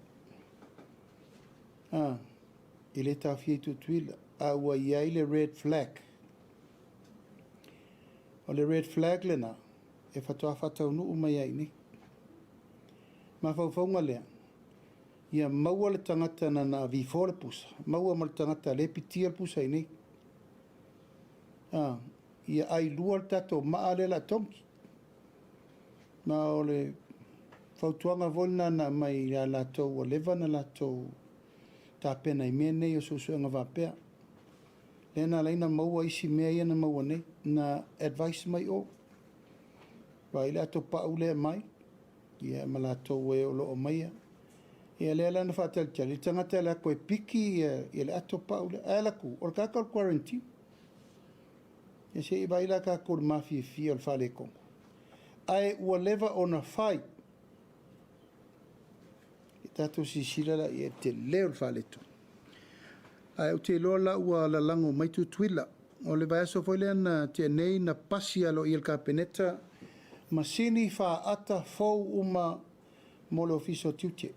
A, e le taofia i Tutuila, a ua i ai le red flag. O le red flag lena e faatoa faataunuu mai ai i inei. Mafaufauga lea, Ia maua le tagata na na avifo le pusa, maua ma le tagata le pitia le pusa i nei. A, ia ailua le tatou maa lea la togi. Ma o le fautuaga foi lena na aumai ia latou ua leva na latou tapena i mea nei o suesuega faapea. Lea na ala ai na maua isi mea ia na maua nei, na advice mai o. Vaai le ato pau lea mai, ia ma latou e o lo o aumaia. Ia lea la na faatalitali le tagata e alu atu e piki ia, ia le ato pau lea. Ae alu atu, o le tagata o le quarantine. Ia se i vaai la tatou i le mafiafia o le faaletonu. Ae ua leva ona fai. Ia tatou silasila la i ai i le tele o le faaletonu. Ae ou te iloa la ua lalago mai Tutuila. O le vaiaso foi lea na tea nei na pasi aloaia e le Kapeneta masini faata fou uma mo le Ofisa o Tiute.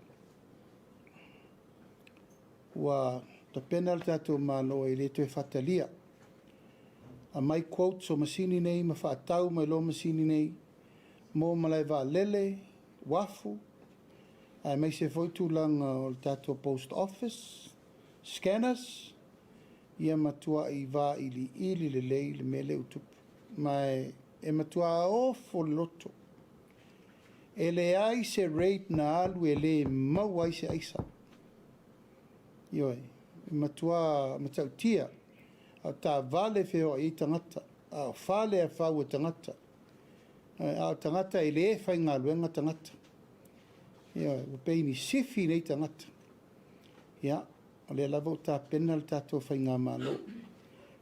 Ua tapena le tatou Malo e le toe faatalia. Aumai quotes o masini nei ma faatau mai loa masini nei mo malae vaalele, uafu, aemaise foi tulaga o le tatou post office, scanners, ia matuai vailiili lelei le mea lea ua tupu. Ma e matua ofo le loto. E leai se raid na alu e le maua ai se aisa. Ioe, e matua matautia, a o taavale e feoai ai tagata, a o fale e fau e tagata, a o tagata e le faigaluega tagata. Ioe, ua pei ni sifi nei tagata. Ia, o lea lava ua tapena le tatou faigamalo.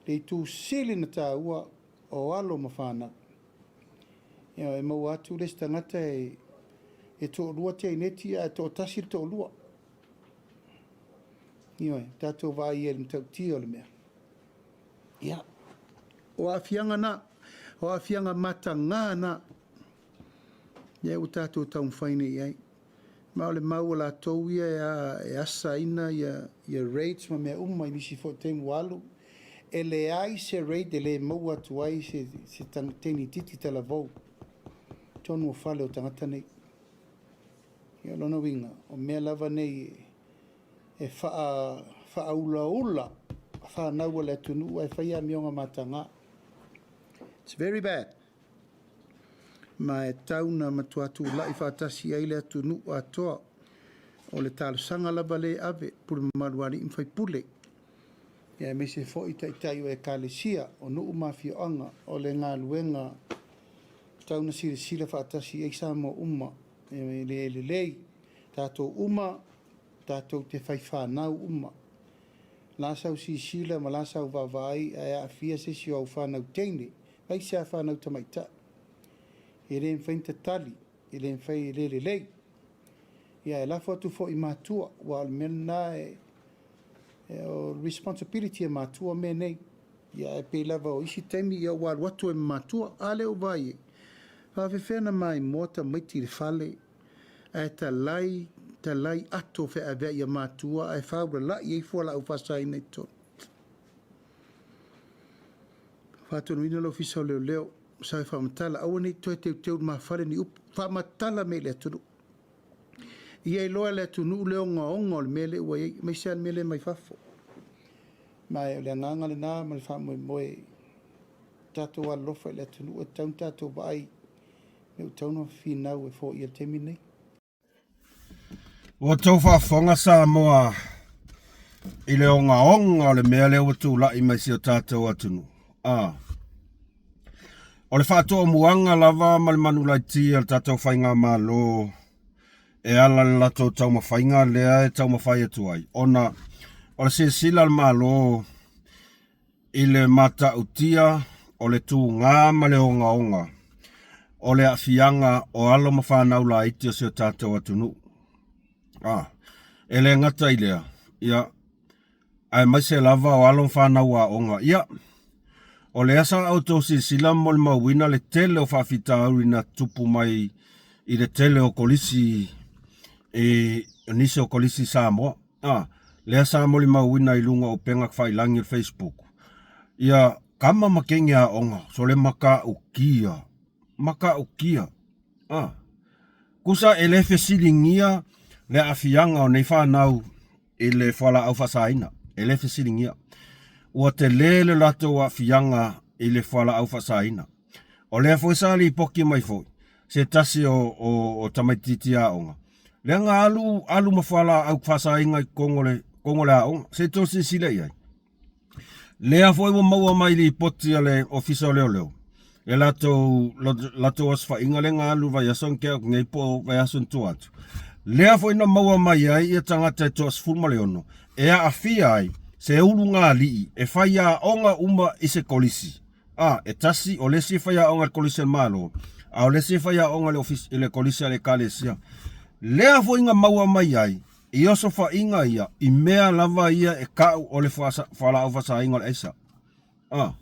Le itu sili na taua o alo ma fanau. Ioe, e maua atu le isi tagata e, e toalua teineti ae toatasi le toalua. Ioe, tatou vaai i ai i le matautia o le mea. Ia, o aafiaga na, o aafiaga mataga na, lea ua tatou taumafai nei i ai. Ma o le mau a latou ia e asaina ia, ia raids ma mea uma i nisi foi taimi ua alu. E leai se raid e le maua atu ai se, se teinititi talavou i totonu o fale o tagata nei. Ia, o lona uiga, o mea lava nei e faa, faaulaula fanau a le atunuu ae fai amioga mataga. It's very bad. Ma e tau na matua tulai faatasi ai le atunuu atoa. O le talosaga lava lea e ave, pule mamalu a alii ma faipule, ia aemaise foi taitai o ekalesia, o nuu ma afioaga, o le galuega tau na silasila faatasi ai Samoa uma. E le lelei, tatou uma, tatou te fai fanau uma. La sau sisila ma la sau vaavaai ae aafia se isi o au fanau teine, aemaise a fanau tamaitai. E le mafai ona tatali, e le mafai, e le lelei. Ia e lafo atu foi i matua, aua o le mea lena e, e o responsibility a matua mea nei. Ia ae pei lava o isi taimi ia ua alu atu ai ma matua, a lea ua vaai i ai, faafefea ona maimoa tamaiti i le fale ae talai, talai ato feaveai a matua ae faulalai ai fualaau faasaina i totonu. Faatonuina le Ofisa o Leoleo, sau e faamatala, aua ne i toe teuteu i lumafale ni upu, faamatala mea i le atunuu. Ia iloa e le atunuu le ogaoga o le mea lea ua i ai, aemaise lava le mea lea mai fafo. Ma o le agaga lena ma le faamoemoe, tatou alolofa i le atunuu, e tatau ona tatou vaai i mea ua tatau ona finau e foia i le taimi lenei. Ua outou faafofoga Samoa i le ogaoga o le mea lea ua tulai mai si o tatou atunuu. A. O le faatoomuaga lava ma le manulauti a le tatou faigamalo e ala i le latou taumafaiga lea e taumafai atu ai, ona o le silasila a le Malo i le matautia o le tuga ma le ogaoga o le aafiaga o alo ma fanau laiti o si o tatou atunuu. A, e le gata i lea, ia, aemaise lava o alo ma fanau aoga. Ia, o lea sa outou silasila ma molimauina le tele o faafitauli na tutupu mai i le tele o kolisi i nisi o kolisi i Samoa. A, lea sa molimauina i luga o upega tafailagi o le Facebook. Ia, kama ma teine aoga, sole matautia, matautia. A, tusa e le fesiligia le aafiaga o nei fanau i le fualaau faasaina, e le fesiligia. Ua tele le latou aafiaga i le fualaau faasaina. O lea foi sa lipoti mai foi se tasi o, o, o tamaitiiti aoga, lea na alu, alu ma fualaau faasaina i totonu o le, totonu o le aoga. Se i tou silasila i ai. Lea foi ua maua mai lipoti a le Ofisa o Leoleo, le latou, latou osofaiga lea na alu i le vaiaso na tea atu nei po o vaiaso na tua atu. Lea foi na maua mai ai ia tagata e toa-16 e aafia ai se ulugalii e faiaoga uma i se kolisi. A, e tasi, o le isi e faiaoga i le kolisi a le Malo, a o le isi e faiaoga i le ofisa, i le kolisi a le Ekalesia. Lea foi na maua mai ai i osofaiga ia, i mea lava ia e tau o le fualaau faasaina o le aisa. A,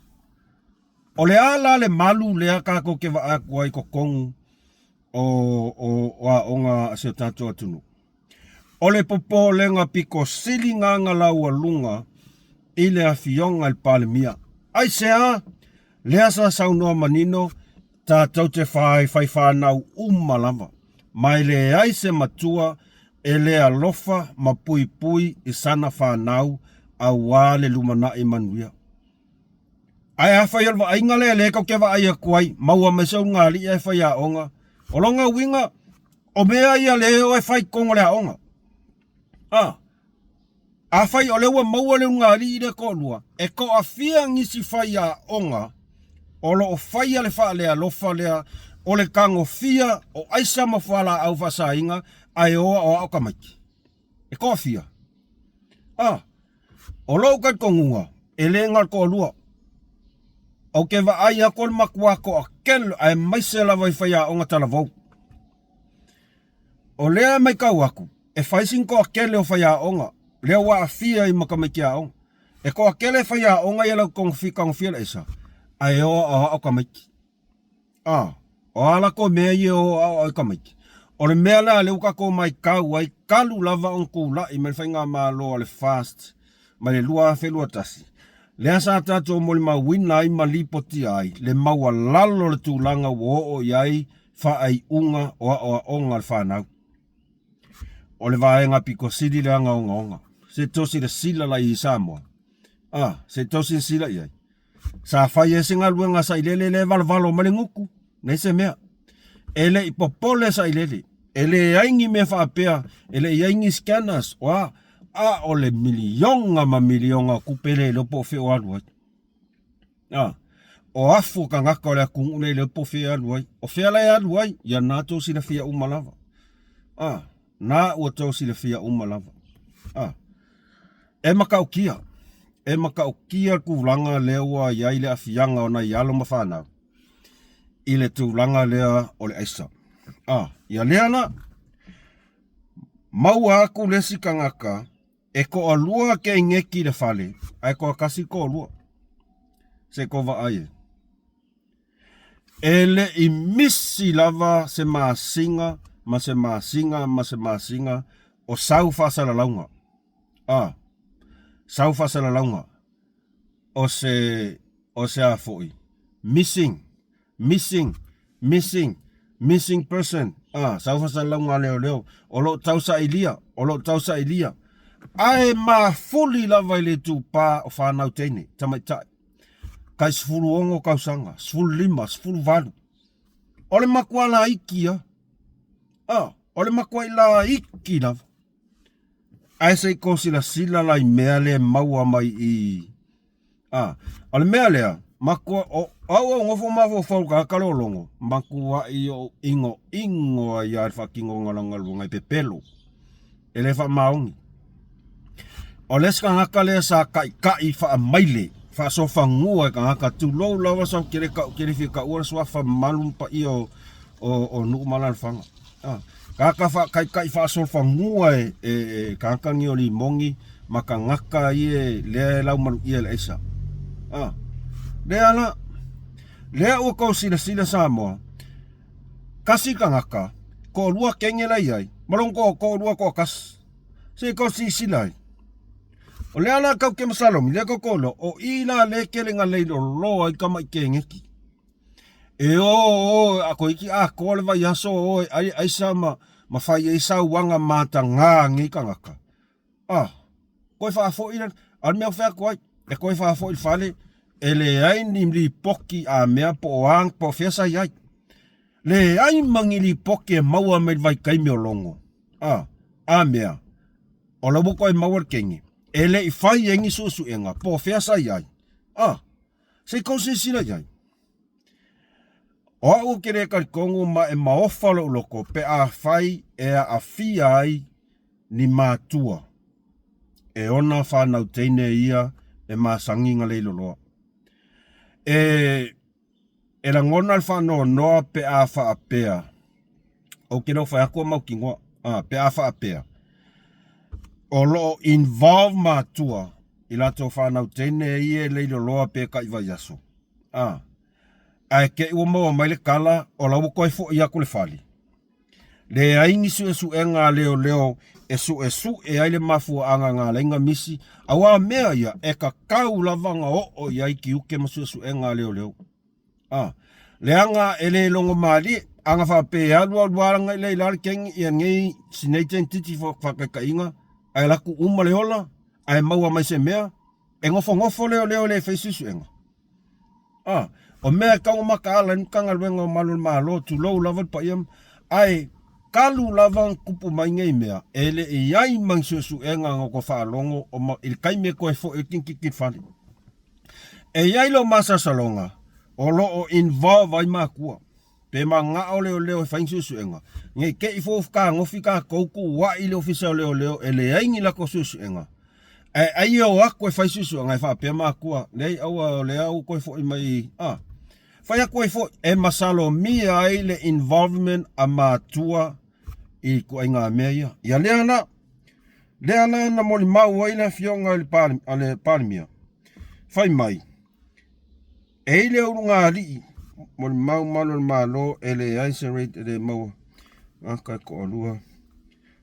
o le a la le malu lea tatou te vaai atu ai i totonu o, o, o aoga a si o tatou atunuu? O le popolega pito sili na na laualuga i le afioga i le Palemia. Aisea? Lea sa saunoa manino, tatou te fai fanau uma lava, ma e leai se matua e le alofa ma puipui i sana fanau auā le lumanai manuia. Ae afai o le vaaiga lea lea tou te vaai atu ai, maua mai se ulugalii ae faiaoga, o lona uiga, o mea ia lea e o e fai i totonu o le aoga. A, afai o lea ua maua le ulugalii lea toalua, e toafia nisi faiaoga o lo o faia le faalealofa lea o le tagofia o aisa ma fualaau faasaina ae o aoao tamaiti. E toafia. A, o lou talitonuga, e le na o le toalua. Ou te vaai atu o le matua toatele aemaise lava i faiaoga talavou. O lea e matau atu, e fai sina toatele o faiaoga lea ua aafia i ma tamaiti aoga. E toatele faiaoga ia lau tagofia le aisa, ae o aoao tamaiti. A, o a latou mea ia e o aoao ai tamaiti? O le mea la lea ua tatou matau ai, talu lava ona tulai mai le faigamalo a le FAST mai le 2021, lea sa tatou molimauina ai ma lipotia ai le maualalo o le tulaga ua oo i ai faaiuga o aoaoga a le fanau. O le vaega pito sili lea na ogaoga. Se i tou silasila la i Samoa. A, se i tou silasila i ai. Sa fai ai se galuega a Sailele lea e valovalo mai le gutu, leai se mea. E le i popole Sailele, e leai ni mea faapea, e le i ai ni scanners, o a, a o le miliona ma miliona o tupe le iloa po o fea o alu ai. A, o afu o tagata o le atunuu le iloa po o fea e alu ai. O fea la e alu ai? Ia na tou silafia uma lava. A, na ua tou silafia uma lava. A, e matautia, e matautia le tulaga lea ua i ai le aafiaga o nai alo ma fanau i le tulaga lea o le aisa. A, ia lea la, maua atu le isi tagata e toalua teineki i le fale, ae toatasi le toalua. Se i tou vaai ai. E le i misi lava se masina ma se masina ma se masina o sau faasalalauga. A, sau faasalalauga o se, o se a foi, missing, missing, missing, missing person. A, sau faasalalauga a leoleo, o lo o tausailia, o lo o tausailia, ae mafuli lava i le itupa o fanau teine, tamaitai, tai 16 tausaga, 15, 18. O le matua laiti lava. A, o le matuai laiti lava. Ae se i tou silasila la i mea lea e maua mai i A, o le mea lea, matua, o au ou nofo mafaufau i le tagata lologo, matuai ou inoino ai lava i le faatinoga o lana galuega e pepelo, e le faamaoni. O le isi tagata lea sa taitai faamaile, faasofanua e tagata, tulou lava sa ou te le tau, te le fia taua le suafa mamalu ma paia o, o, o nuu ma alaalafaga. Ah, tagata faataitai faasolofanua e, e, e tagata ni o limoni ma tagata ia lea e laumaluia i le aisa. Ah, lea la, lea ua tou silasila Samoa, tasi tagata, toalua kene la i ai, ma lona toalua toatasi. Se i tou silasila ai. O lea la kau ke masalomi, lea kou kou o i la le kele nga lei loloa ai tamai keneki. E o o a toeiti atoa le vaiaso o e ai aisa ma, ma fai ai sauaga matagā a nei tagata. A, toe faafoi le, a o le mea o fea atu ai, e toe faafoi i le fale, e leai ni lipoti a mea po o a, po o fea sa i ai. Leai ma ni lipoti e maua mai le vaitaimi o Logo. A, a mea, o la ua toe maua le kene, e le i fai ai ni suesuega po o fea sa i ai. A, Se i kou silasila i ai. O au ou te le talitonu ma e maofa lou loto pe afai e aafia ai ni matua e ona fanau teine ia e masani na leiloloa. E, e lagona le faanoanoa pe a faapea, ou te le o fai atu o mautinoa, a, pe a faapea, o lo o involve matua i latou fanau teine ia e leiloloa pe tai vaiaso, a, ae te i ua maua mai le tala o la ua toe foi atu i le fale. Leai ni suesuega a leoleo e suesue ai le mafuaaga na ala ai ona misi, aua mea ia e tatau lava ona oo i ai tiute ma suesuega a leoleo. A, leaga e le logo malie, ana faapea e alu alu lava agai lea i lalo kegi ia nei si nei teineitiiti faataitaiga, ae alu atu uma le ola, ae maua mai se mea, e nofonofo leoleo e le fai suesuega. A, o mea e tau makaala ai le Matagaluega o Malu o le Malo, tulou lava le paia, ae talu lava ona tupu mai nei mea, e le i ai ma ni suesuega na toe faalogo o i le taimi e toe foi ai le teineitiiti i le fale. E i ai lou masalosaloga o lo o involve ai matua, pe manao leoleo e fai ni suesuega, ne i te i foi ua fetagofi tatou tuuai i le Ofisa o Leoleo e leai ni latou suesuega, ae ai e o atu e fai suesuega e faapea matua, leai aua o lea ua toe foi mai, a. Fai atu ai foi, e masalomia ai le involvement a matua i ituaiga mea ia. Ia lea la, lea la na molimau ai le afioga i le Palemia, fai mai, E i le ulugalii, molimau malu o le Malo e leai se rate e le maua gata e toalua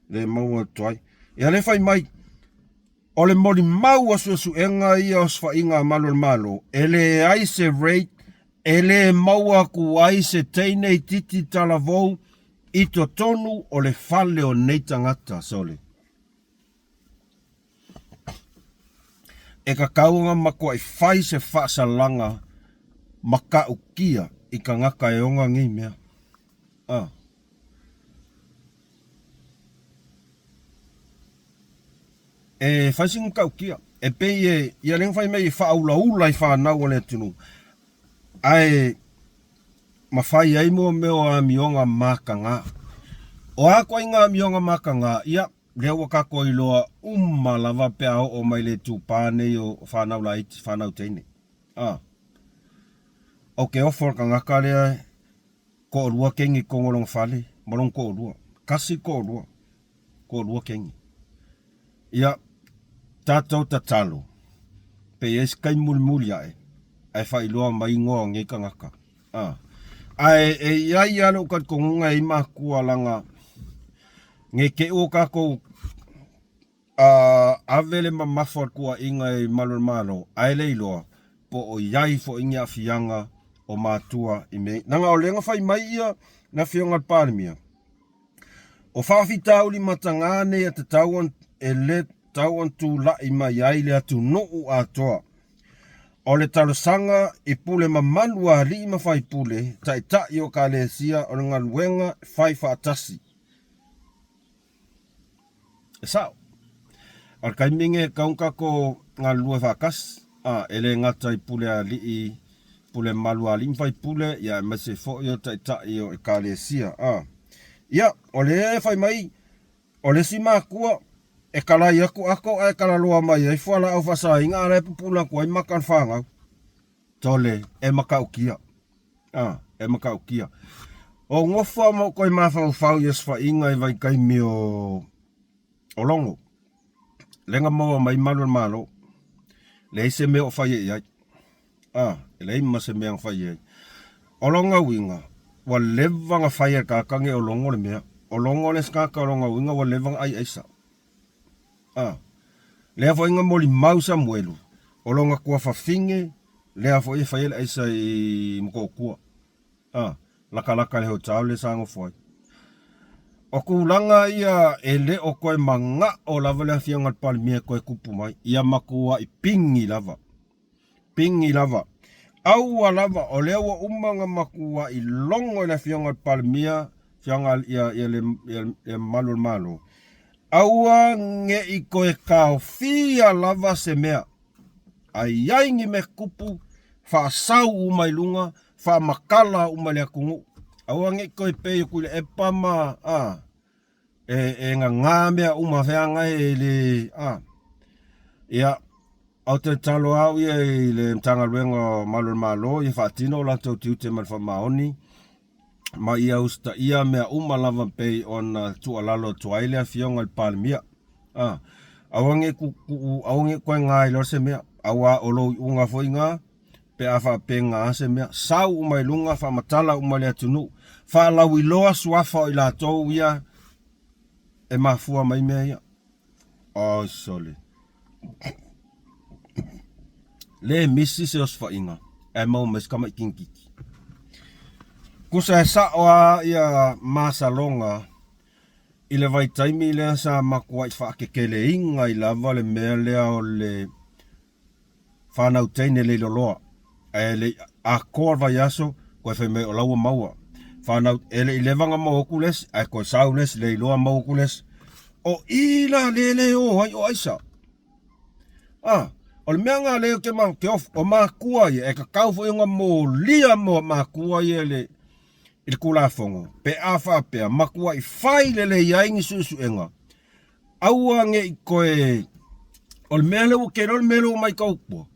le maua atu ai. Ia lea fai mai, o le molimau a suesuega ia o osofaiga a malu o le Malo, e leai se rate e le maua atu ai se teine itiiti talavou i totonu o le fale o nei tagata. Sole. E tatau ona matuai fai se faasalaga matautia i tagata e ona nei mea. A. E fai si matautia, e pei e, ia lea na fai mai e faaulaula i fanau a le atunuu, ae mafai ai mo mea o amioga mataga. O a ituaiga amioga mataga, ia, Lea ua tatou iloa uma lava pe a oo mai le itupa nei o fanau laiti, fanau teine. A. Ou te ofo i le tagata lea toalua kegi i totonu o lona fale ma lona toalua. Tasi toalua, toalua kegi. Ia, tatou tatalo pe i ai se taimi mulimuli ae, ae faailoa mai igoa o nei tagata. A. Ae e i ai lava lou talitonuga e i ai matua leaga Ne te i ua tatou ave le mamafa o le tuuaiga i malu o le Malo, ae le iloa po o i ai foi ni aafiaga o matua i mea ia. Leaga o lea na fai mai ia le Afioga i le Palemia, O faafitauli matagā nei e tatau on, e le tau on tula'i mai ai le atunuu atoa. O le talosaga i pule mamalu a alii ma faipule, taitai o ekalesia o le galuega e fai faatasi. E sao. O le taimi lenei e tatau ona tatou galulue faatasi, a, e le gata i pule a alii, pule mamalu a alii ma faipule, ia aemaise foi o taitai o ekalesia, a. Ia, o lea e fai mai, o le isi makua, e kalai atu ato ae kalaloa mai ai fualaau faasaina a la e pupula atu ai maka o le fanau. Tole, e matautia. A, e matautia. O nofo a ma ou toe mafaufau i osofaiga i vaitaimi o o Logo. Lea na maua mai malu o le Malo. Leai se mea o faia i ai. A, e leai ma se mea na fai ai. O lona uiga, ua leva na fai e le tagata nei o Logo le mea. O Logo le isi tagata o lona uiga ua leva na ai aisa. A, lea foi na molimau Samuelu, o lona tuafafine lea foi e faia le aisa i Motootua. A, latalata i le hotel lea sa nofo ai. O tulaga ia e le o toe manao lava le afioga i le Palemia e toe tupu mai, ia matuai pigi lava. Pigi lava. Aua lava, o lea ua uma ona matuai logo e le afioga i le Palemia, afioga ia, ia le, ia, ia mamalu o le Malo, aua ne i toe taofia lava se mea. A i ai ni mea tupu, faasau uma i luga, faamatala uma i le atunuu. Aua ne i toe pei o Tuilaepa ma, a, e, e gagā mea uma feagai e le, a. Ia, ou te tatalo au ia i le Matagaluega o Malu o le Malo ia faatino o latou tiute ma le faamaoni ma ia usitaia mea uma lava pei ona tuualalo atu ai le Afioga i le Palemia. A, aua ne i tuutuu, aua ne i toe gā i lalo se mea, auā o lou iuga foi gā, pe a faapena se mea, sau uma i luga, faamatala uma i le atunuu, faalauiloa suafa o i latou ia e mafua mai mea ia. Oi sole. Le misi se osofaiga ae maua mai se tamaiti tinikitii. Tusa e sao lava ia masaloga i le vaitaimi lea sa matuai faakekeleina ai lava le mea lea o le fanau teine le iloloa ae le i atoa le vaiaso toe fai mai o la ua maua fanau e le i leva ona maua atu le isi ae toe sau le isi le iloa maua atu le isi o i la lea e le o ai o aisa a o le mea lena lea ou te ma te of o makua ia e tatau foi ona molia mo makua ia i le i le Tulafono pe a faapea matuai fai lelei ai ni suesuega Aua ne i toe, o le mea lea ua tele o le mea lea ua matau atu,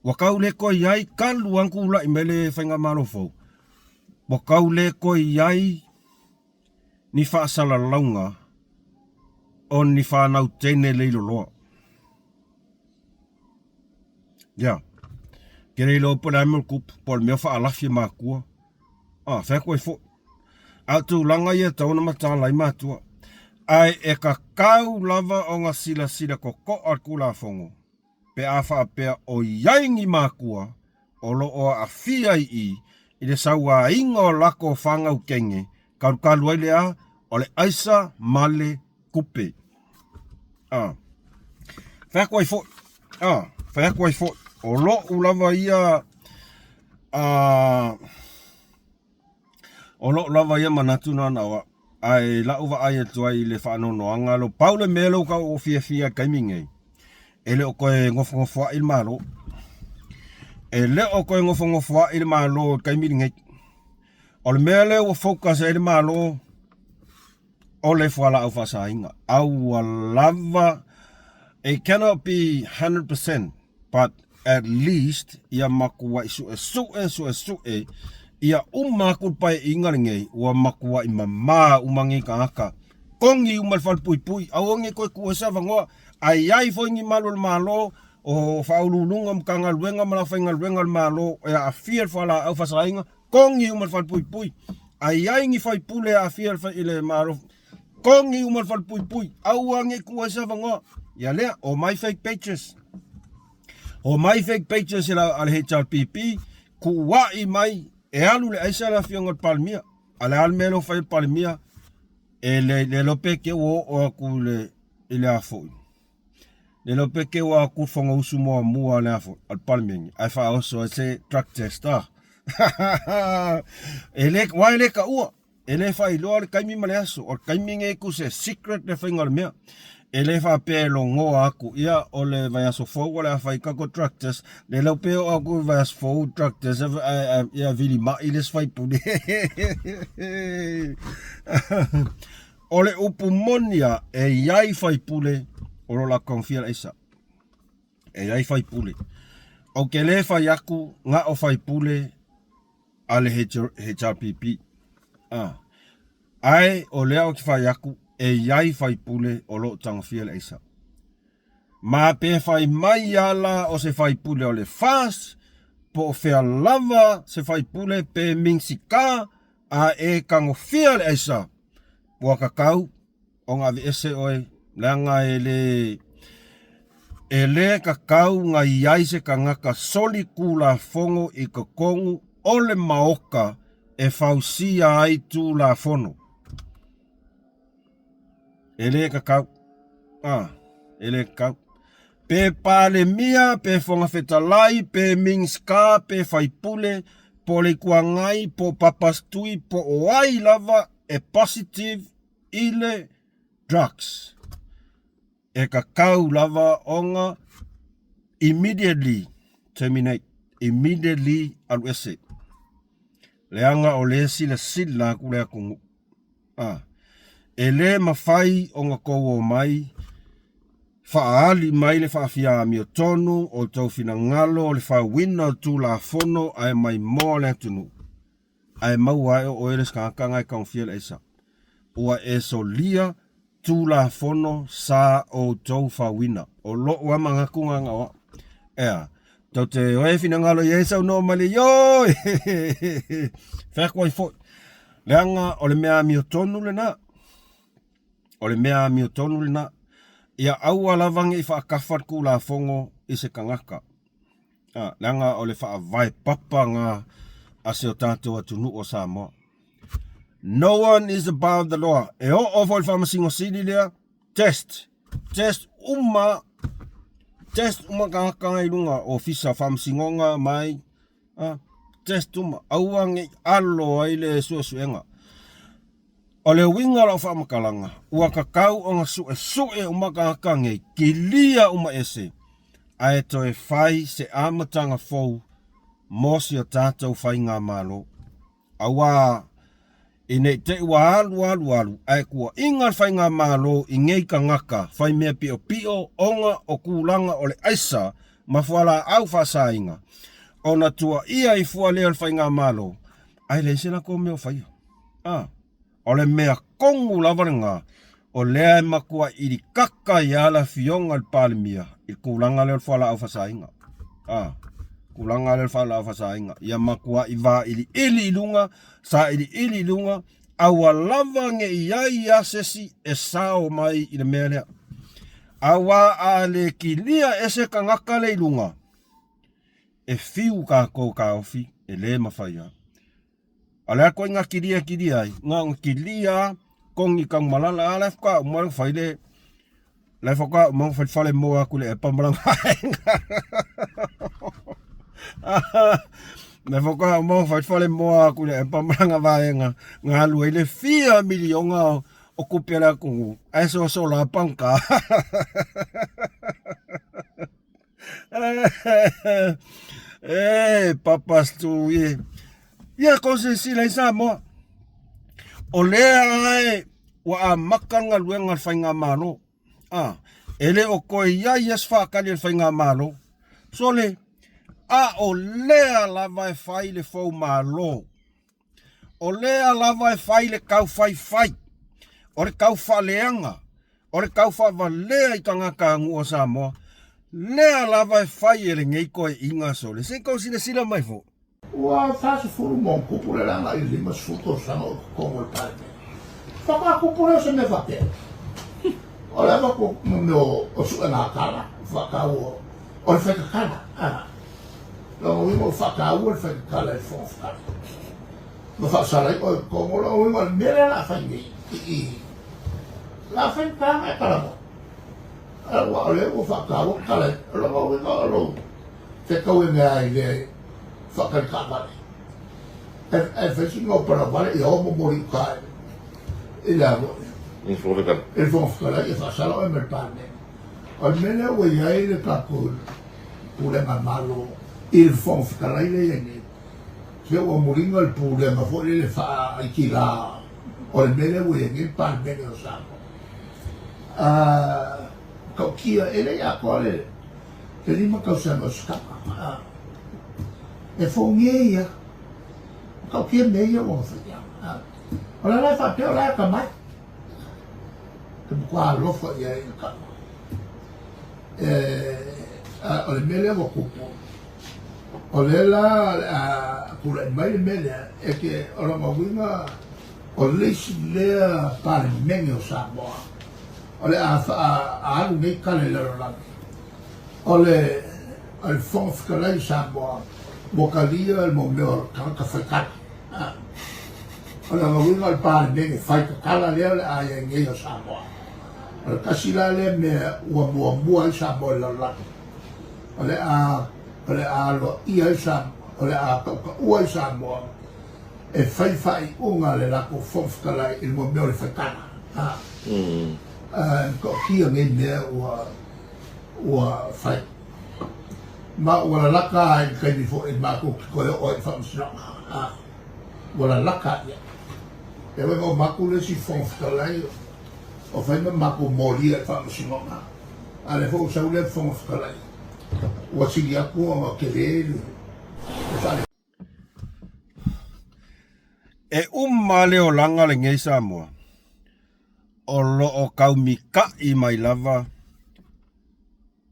ua tau le toe i ai talu lava ona tulai mai le faigamalo fou, ua tau le toe i ai ni faasalalauga o ni fanau teine leiloloa. Ia, ke le iloa po o le a le mea o le tupu, po o le mea o faalafi e matua. Ah, fai atu ai foi. A o tulaga ia e tatau ona mataala ai matua. Ae e tatau lava ona silasila totoa le Tulafono pe a faapea o i ai ni matua o lo o aafia i i i le sauaina o latou fanau teine, kalukalu ai le a? O le aisa ma le tupe. Ah. Fai atu ai foi. Ah, fai atu ai foi. O lo'u lava ia ah, o lo'u lava ia manatu na na o ae la'u vaai atu ai i le faanoanoaga lo pau le mea lea ua fiafia i le taimi nei e le o toe nofonofoa'i le Malo e le o toe nofonofoa'i le Malo i le taimi lenei o le mea lea ua focus ai le Malo o le fualaau faasaina. Aua lava, it cannot be 100%, but at least ia matuai suesue suesue ia uma atu le paeaiga lenei ua matuai mama uma nei tagata kogi uma le falepuipui aua nei toe tuu ai se avanoa ae i ai foi ni malu o le Malo o faauluuluga o Matagaluega ma le aufaigaluega a le Malo e aafia i le fualaau faasaina Kogi uma le falepuipui. A i ai ni faipule e aafia i le Malo, kogi uma le falepuipui. Aua ne i tuu ai se avanoa. Ia lea, omai fake pages. Omai fake pages a le HRPP, kuua'i mai e alu le aisa le afioga i le Palemia. A le a le mea lea ua fai e le Palemia? E le le iloa pe ke ua oo atu i le i le a foi. Le iloa pe ke ua aku Fonousu muamua a le a foi, a le Palemene, ae faaoso ai se drug test a. E le, aua e le taua. E le faailoa le taimi ma le aso. O le taimi nei tusa e secret le faiga o le mea. E le faapea e logoa atu, ia o le vaiaso fou o le a fai tatou drug test. Le lau pe oo atu i le vaiaso fou drug test ae ia vilima'i le isi faipule. O le upu moni lava, e i ai faipule o lo o latou tagofia le aisa. E i ai faipule. Ou te le fai atu na o faipule a le HRPP. Ah. Ae o lea ou te fai atu, e i ai faipule o lo o tagofia le aisa. Ma pe fai mai a la o se faipule o le FAS, po o fea lava se faipule pe Minisita a e tagofia le aisa, ua tatau ona aveese oe leaga e le e le tatau ona i ai se tagata solitulafono i totonu o le Maota e fausia ai Tulafono. E le tatau. A, e le tatau. Pe Palemia, pe Fofoga Fetalai, pe Minisita, pe Faipule, po o le Itu Agai, po o Papasitui, po o ai lava e positive i le drugs, e tatau lava ona immediately terminate, immediately alu ese. Leaga o lea e silasila atu le atunuu. A, e le mafai ona tou omai faaali mai le faafia amiotonu o tou finagalo o le fauina o Tulafono ae maimoa le atunuu. Ae maua ai o oe le isi tagata na e tagofia le aisa. Ua e solia Tulafono sa outou fauina. O lou lava manatu na na o au. Ea, tou te oe finagalo i ai saunoa mai le ioe. Fai atu ai foi. Leaga o le mea amiotonu lena. O le mea amiotonu lena. Ia aua lava ne i faatafa le Tulafono i se tagata. A, leaga o le faavae papa na a si o tatou atunuu o Samoa. No one is above the law. E oo foi le Faamasino Sili lea, test. Test uma, test uma tagata i luga ofisa faamasinoga mai, a, test uma. Aua ne i alo ai le suesuega. O le uiga o lau faamatalaga, ua tatau ona suesue uma tagata nei, kilia uma ese, ae toe fai se amataga fou mo si o tatou faigamalo. Auā, ina i te i ua alu alu alu, ae tuuaiga le faigamalo i nei tagata fai mea piopio ona o tulaga o le aisa ma fualaau faasaina, ona tuuaia ai fua lea o le faigamalo, ae leai se latou mea o faia. A, o le mea tonu lava lena, o lea e matua ilikaka ai lava le Afioga i le Palemia i le tulaga lea o le fualaau faasaina. A, tulaga lea o le fualaau faasaina, ia matuai vailiili i luga, sailiili i luga, aua lava ne i ai lava se isi e sao mai i le mea lea. Aua a le kilia ese tagata lea i luga, e fiu tatou taofi, e le mafai lava. A o le a ituaiga kilia e kilia ai? Na ona kilia togi Tanumalala, a la e faatoa uma ona fai le la e faatoa uma ona fai le falemoa atu i le Epa ma lana aiga. La e faatoa uma ona fai le falemoa atu i le Epa ma lana vaega na alu ai le fia miliona o tupe a le atunuu ae sosola pagota. E papa stu e. Ia ko silasila i Samoa. O lea e ua amata le galuega a le faigamalo. A, e le o toe i ai lava se faatali a le faigamalo. Sole, a o lea lava e fai le foumalo. O lea lava e fai le taufaifai, o le taufaaleaga, o le taufaavalea i tagatanuu o Samoa, lea lava e fai e lenei toeaiga sole. Se i tou silasila mai foi. Ua 40 ma ona tupu le laga i le 50 tausaga o i totonu o le Palemene. Faatoa tupu lea o se mea faapea. O le avatu mo mea o suega tala faataua o le faitatala. Lona uiga ua faataua le faitatala e le Fofoga Fetalai. Ma faasala ai oe i totonu. O lona uiga o le mea lea o le a fai nei i i. O le a faigata ona e talanoa. Aua o lea ua faataua tala, o lona uiga o lou fetauina ai le faatali taavale. Ae fai sina o palavale ia o momoli i uta i le a foi. I le Fofoga Fetalai. I le Fofoga Fetalai ia faasala oe ma le Palemene. O le mea lea ua i ai le tatou Pulega Malo i le Fofoga Fetalai lea e i ai nei, se ua muliga le Pulega foi lele faa-itila o le mea lea ua i ai nei le Palemene o Samoa. Matautia, e le i atoa le 5 tausaga o si tama. E fogia ia. Matautia mea ia ua faia. O le ala e faapea o la e atamai. E matua alofa i ai le tama. E, o le mea lea ua tupu, o lea la o le a tulai mai le mea lea, e te, o lona uiga, O le isi lea Palemene o Samoa o le a alu nei tala i le lalolagi, o le Fofoga Fetalai o Samoa ua talia le mea o tagata faitala. O lona uiga o le Palemene faitatala lea o le a i ai nei o Samoa. O le tasi la lea mea ua muamua ai Samoa i le lalolagi, o le a o le a aloaia ai Samoa, o le a tautaua ai Samoa e fai faaiuga le latou Fofoga Fetalai i le mea o le faitala. A, e toatia nei mea ua ua fai. Ma ua lalata lava i le taimi foi matou te toe oo ai i le faamasinoga. A, ua lalata ia. E uiga o matou le isi Fofoga Fetalai o fai ma matou molia i le faamasinoga. A o lea foi ua sau lea Fofoga Fetalai, ua sili atu ona tele le faale. E uma le olaga lenei Samoa, o lo o kaumikaʻi mai lava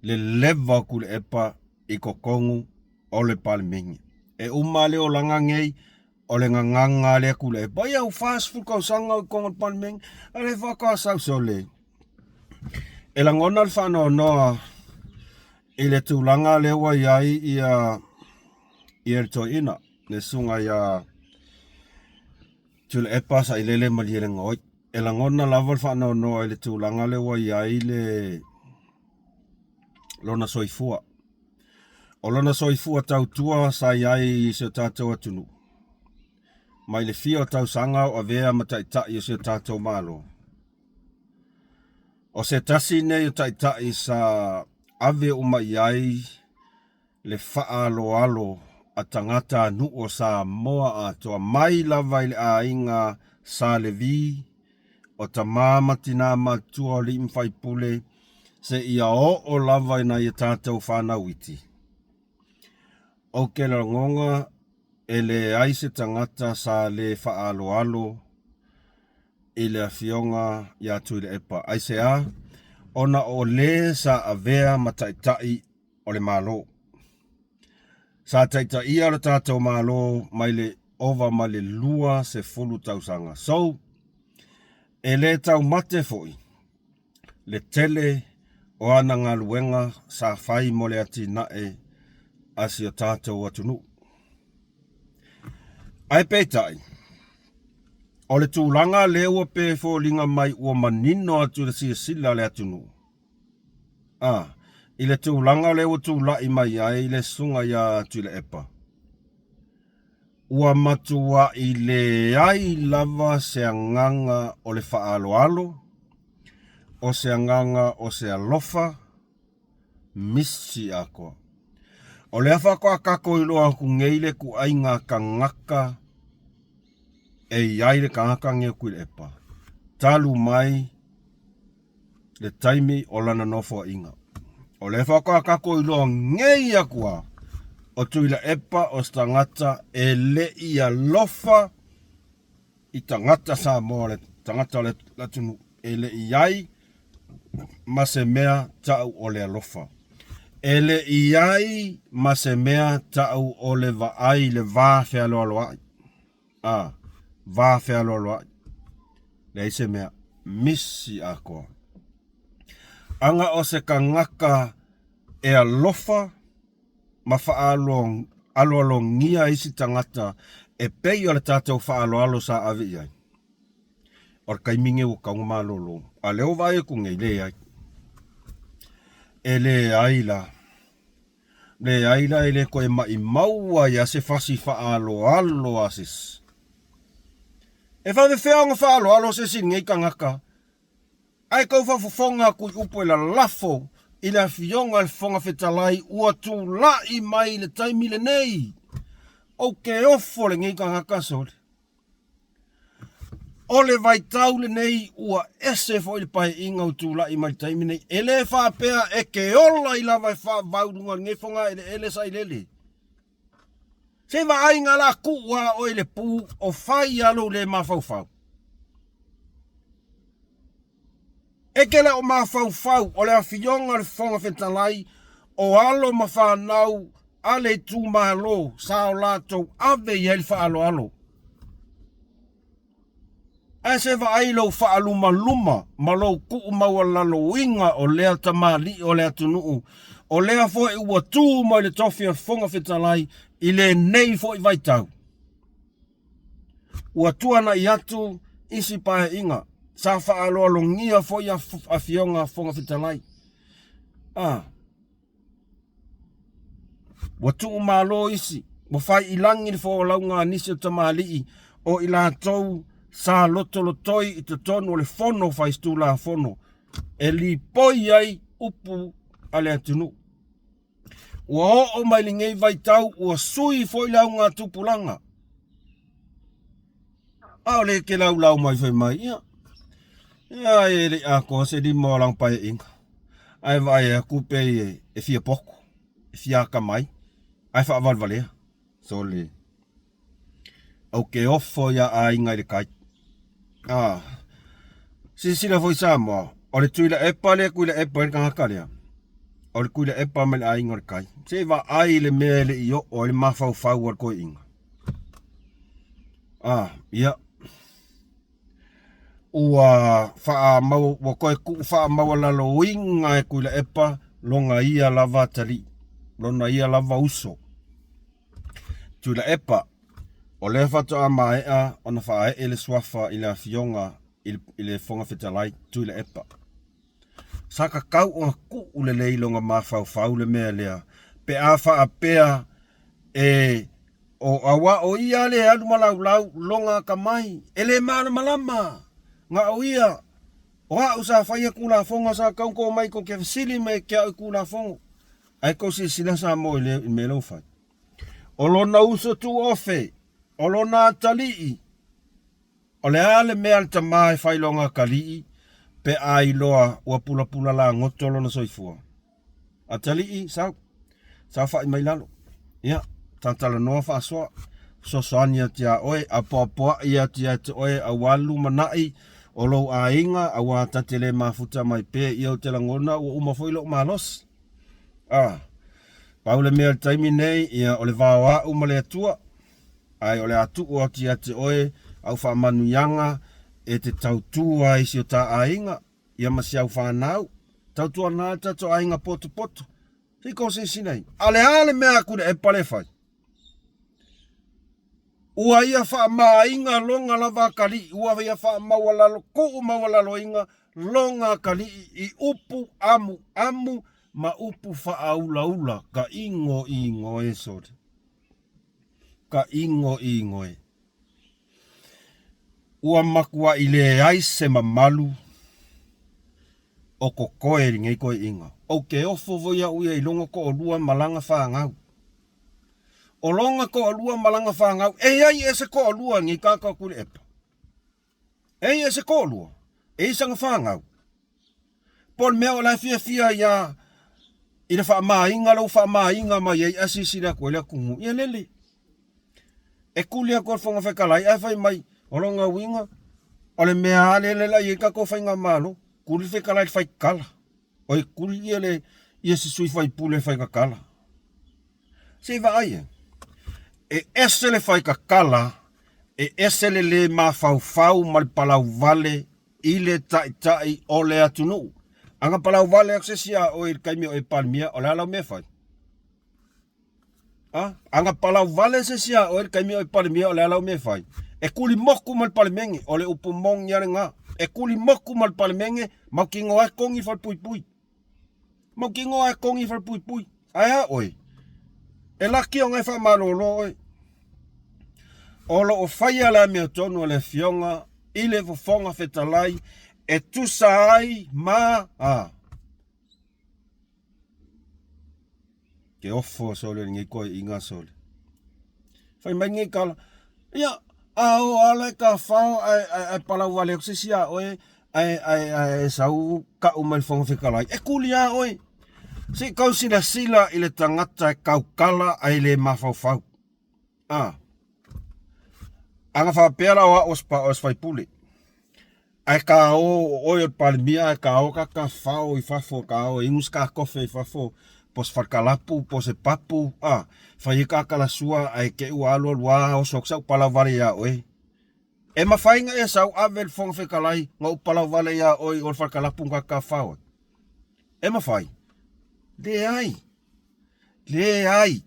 le leva o Tuilaepa i totonu o le Palemene. E uma le olaga nei, o le gagana a lea Tuilaepa, ia ua 40 tausaga o i totonu o le Palemene, a o lea faatoa sau sole. E lagona le faanoanoa i le tulaga lea ua i ai ia ia le toeaina, le susuga ia Tuilaepa Sailele Malielegaoi. E lagona lava le faanoanoa i le tulaga lea ua i ai le lona soifua. O lona soifua tautua sa i ai i si o tatou atunuu, mai le fia o tausaga o avea ma taitai o si o tatou Malo. O se tasi nei o taitai sa ave uma i ai le faaaloalo a tagatanuu o Samoa atoa mai lava i le aiga Sa Levi, o tama ma tina matutua o alii ma faipule, seia oo lava i nai a tatou fanau iti. Ou te lagona e leai se tagata sa le faaaloalo i le Afioga ia Tuilaepa. Aisea? Ona o le sa avea ma taitai o le Malo. Sa taitaia le tatou Malo mai le ova ma le 20 tausaga. So, e le taumate foi le tele o ana galuega sa fai mo le atinae a si o tatou atunuu. Ae peitai, o le tulaga lea ua pei e foliga mai ua manino atu i le silasila a le atunuu, A, i le tulaga lea ua tulai mai ai le susuga ia Tuilaepa, ua matuai leai lava se agaga o le faaaloalo, o se agaga o se alofa, misi atoa. O lea faatoa tatou iloa atu nei le ituaiga tagata e i ai le tagata lenei o Tuilaepa, talu mai le taimi o lana nofoaiga. O lea faatoa tatou iloa nei atu lava, o Tuilaepa o se tagata e le i alofa i tagata Samoa, le tagata o le atunuu, e le i ai ma se mea tau o le alofa. E le i ai ma se mea tau o le vaai i le va fealoaloai. A, va fealoaloai. Leai se mea, misi atoa. Aga o se tagata e alofa ma faaaloalogia isi tagata e pei o le tatou faaaloalo sa ave i ai. O le taimi lenei ua tatau ona malolo. A o lea ua vaai atu nei, leai. E leai la. Leai la e le toe maimau ai a se fasi faaaloalo a se isi. E faafefea ona faaaloalo se isi i lenei tagata ae tau faafofoga atu i upu e lalafo i le Afioga i le Fofoga Fetalai ua tulai mai i le taimi lenei? Ou te ofo lenei tagata sole. O le vaitau lenei ua ese foi le paeaiga ua tulai mai i le taimi lenei. E le faapea e te ola i lava e faavau i luga o lenei fogaeleele sailele. Se vaaiga la tuu a oe i le pu o fai a lou le mafaufau. E te le o mafaufau o le Afioga i le Fofoga Fetalai o alo ma fanau a le itumalo sa o latou ave i ai le faaaloalo. Ae se vaai lou faalumaluma ma lou tuu maualaloina o lea tamalii o le atunuu, o lea foi ua tu mai le tofi o le Fofoga Fetalai i lenei foi vaitau. Ua tuanai atu isi paeaiga sa faaaloalogia foi Afioga a Fofoga Fetalai. A Ua tuumalo isi, ua fai i lagi le folauga a nisi o tamalii o i latou sa lotolotoi i totonu o le Fono Faitulafono e lipoi ai upu a le atunuu. Ua oo mai lenei vaitau ua sui foi le augatupulaga. A o lea e te laulau mai fai mai, ia, ia e le i atoa se lima o lana paeaiga, ae vaai atu pei e fia poto, e fia atamai, ae faavalevalea. Sole, ou te ofo iā aiga i le tai. Ah, silasila foi Samoa, o le Tuilaepa lea e Tuilaepa ai le tagata lea, o le Tuilaepa mai le aiga o le tai. Se i vaai i le mea e le i oo ai le mafaufau o le toeaina. Ah, ia. Ua faamau, ua toe tuu faamaualaloina e Tuilaepa lona ia lava atalii, lona ia lava uso. Tuilaepa, o lea faatoa maea ona faaee le suafa i le Afioga i le Fofoga Fetalai, Tuilaepa. Sa tatau ona tuu lelei lona mafaufau le mea lea pe a faapea e o aua o ia le alu ma laulau lona atamai e le malamalama na o ia o au sa faia Tulafono sa tatau ona tou omai tou te fesili mai ke au i Tulafono ae tou silasila Samoa i le mea lea ua fai. O lona uso tuofe, o lona atalii, O le a le mea a le tama e fai lona atalii pe a iloa ua pulapula lagoto lona soifua? Atalii, sau. Saofai mai lalo. Ia, talatalanoa faasoa. Fesoasoani atu iā oe, apoapoai atu ia te oe aua le lumanai o lou aiga, aua ta te le mafuta mai pea. Ia ou te lagona ua uma foi lou malosi. A, pau le mea i le taimi nei, ia o le vaoaʻu ma le Atua. Ae o le a tuu atu ia te oe au faamanuiaga e te tautū ai i si o ta aiga, ia ma si au fanau. Tautuana ai le tatou aiga potopoto. Se i kou silasila i. A o le a le mea a Tuilaepa lea e fai? Ua ia faamaaiga lona lava atalii, ua ia faamaualalo, tuu maualaloina lona atalii i upu amuamu ma upu faaulaula ka igoigo e sole. Ka igoigo e. Ua matuai leai se mamalu o totoe i lenei toeaiga. Ou te ofo foi au ia i lona toalua ma lana fanau. O lona toalua ma lana fanau, e i ai ea se toalua i lenei tagata o Tuilaepa? E i ai se toalua? E i ai sana fanau? Po o le mea o la e fiafia ia i le faamaina lea ua faamaina mai ai ae silasila atu ai le atunuu, ia lele. E tuli atu e le Fofoga Fetalai ae fai mai, o lona uiga, o le mea lava lea la e i ai le tatou faigamalo, tuli le fetalai i le faitala. Oi, tuli ia le ia se sui faipule e faitatala. Se i vaai e. E ese le faitatala, e ese le le mafaufau ma le palauvale i le taitai o le atunuu. A na palauvale atu se isi iā oe i le taimi o e Palemia, o le a lau mea e fai? A? A na palauvale se isi iā oe i le taimi o e Palemia, o le a lau mea e fai? E kuli moku ma le Palemege, o le upu moni a lena. E kuli moku ma le Palemege, mautinoa e togi falepuipui. Mautinoa e togi falepuipui. Ae a oe? E laki ona e faamalolo oe. O lo o faia le amiotonu a le Afioga i le Fofoga Fetalai e tusa ai ma a. Ke ofo sole lenei koaiga sole. Fai mai lenei tala, ia, a o ala e tafao ae, ae, ae palau vale atu se isi a oe, ae, ae, ae sau kau mai le Fofoga Fetalai. E kuli a oe. Se i tau silasila i le tagata e tautala ae le mafaufau. A. Ana faapea la o au o se o se faipule, ae ka o o oe o le Palemia ae ka o ka tafao i fafo, ka o e inu se ka kofe i fafo, po o se falekalapu, po o se papu, a, fai ai ka talasua ae te i ua alu alu a oso atu sau palau vale ia oe. E mafai ona e sau ave le Fofoga Fetalai na ou palau vale ia oe i o le falekalapu na ta tafao ai? E mafai? Leai. Leai.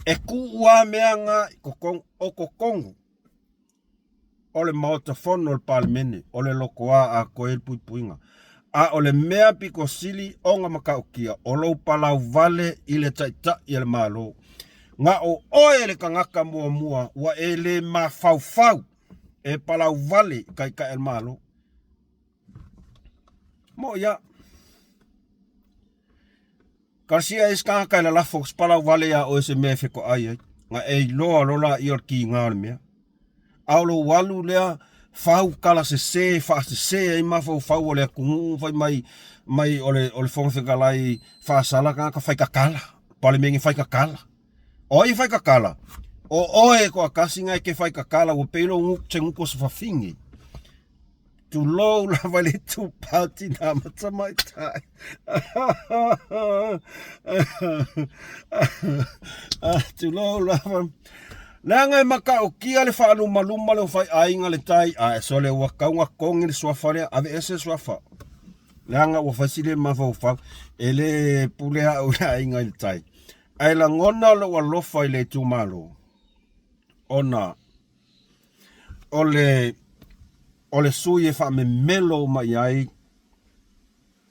E kuu a mea na i totonu, o totonu o le Maota Fono o le Palemene, o le lotoa atoa i ai le puipuiga. A o le mea pito sili ona matautia, o lou palau vale i le Taitai o le Malo. Na o oe le tagata muamua ua e le mafaufau e palau vale i Taitai o le Malo. Moʻi a. Talosia e isi tagata e lalafo se palau vale iā oe se mea e fetoai ai. Na e iloa loa laia o le kiga o le mea. A o lou alu lea fau tala sese faasese ai mafaufau o le atunuu fai mai mai o le o le Fofoga Fetalai faasala tagata fai tatala, Palemene fai tatala. O ai e fai tatala? O oe e toatasi na e te fai tatala ua pei lou se gutu o se fafine. Tulou lava i le itupa o tinā ma tamaitai. Tulou lava. Leaga e matautia le faalumaluma le fai aiga le tai, ae sole ua tau na togi le suafa lea, aveese le suafa. Leaga ua fai si le mafaufau, e le pule au i le aiga i le tai. Ae lagona lou alofa i le itumalo, ona o le o le sui e faamemelo uma i ai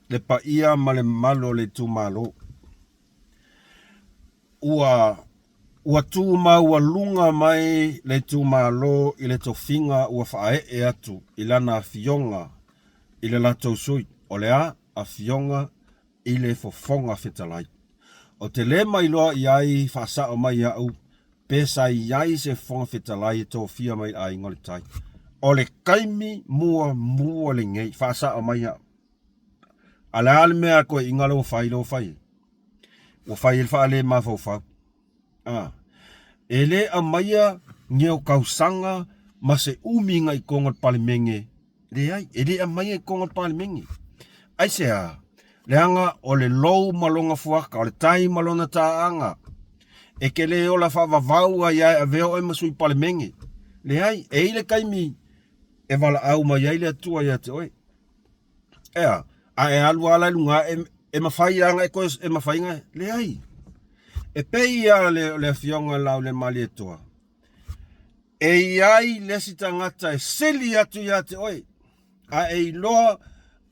le paia ma le mamalu o le itumalo. Ua ua tu maualuga mai le itumalo i le tofiga ua faaee atu i lana afioga i le latou sui, o le a? Afioga i le Fofoga Fetalai. Ou te le mailoa i ai faasao mai au pe sa i ai se Fofoga Fetalai e tofia mai le aiga o le tai. O le taimi muamua lenei, faasao mai au. A le a le mea a toeaiina lea ua fai, lea ua fai ai? Ua fai ai le faale mafaufau. A, e le aumaia ni au tausaga ma se umi i totonu o le Palemene. Leai, e le aumaia i totonu o le Palemene. Aisea? Leaga o le lou ma lona fuata, o le tai ma lona taaga. E te le ola faavavau ai lava e avea oe ma sui Palemene. Leai, e i ai le taimi e valaau mai ai le Atua ia te oe. Ea, a e alu lava la i luga ae, e mafai lava ona e toe, e mafai ona, leai. E pei lava le, le Afioga i le Laaulialemalietoa, e i ai le isi tagata e sili atu ia te oe, a e iloa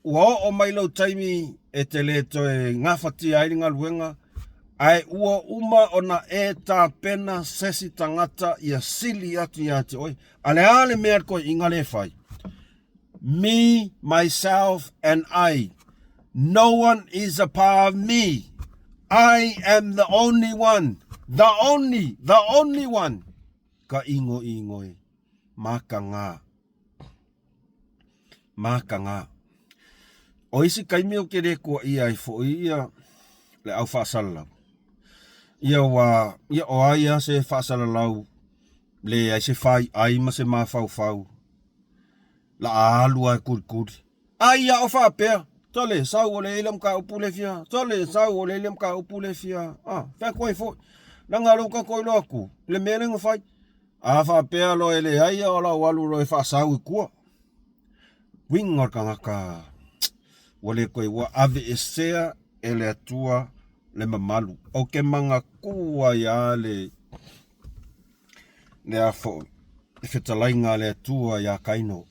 ua oo mai lou taimi e te le toe gafatia ai le galuega, ae ua uma ona e tapena se isi tagata ia sili atu ia te oe. A le a le mea le toeaiina lea e fai? Me, myself and I. No one is above me. I am the only one. The only, the only one. Ka ingo ingo e. Makanga. Makanga. O isi kaimi o ke le kua ia i fo ia le au faasalalau. Ia ua, ia o ai a se faasalalau le ai se fai ai ma se mafaufau. La a alu a e kulikuli. Ai ia o faapea, Sole, sau o le ile mataupu le fia, sole, sau o le ile mataupu le fia. Ah, fai atu ai foi. Leaga lou tatou iloa atu, le mea lea na fai. A faapea loa e leai o lau alu loa e faasau i tua. Uiga o le tagata ua le toe ua aveesea e le Atua le mamalu. Ou te manatua ai lava le le a foi. le fetalaiga a le Atua iā Kaino.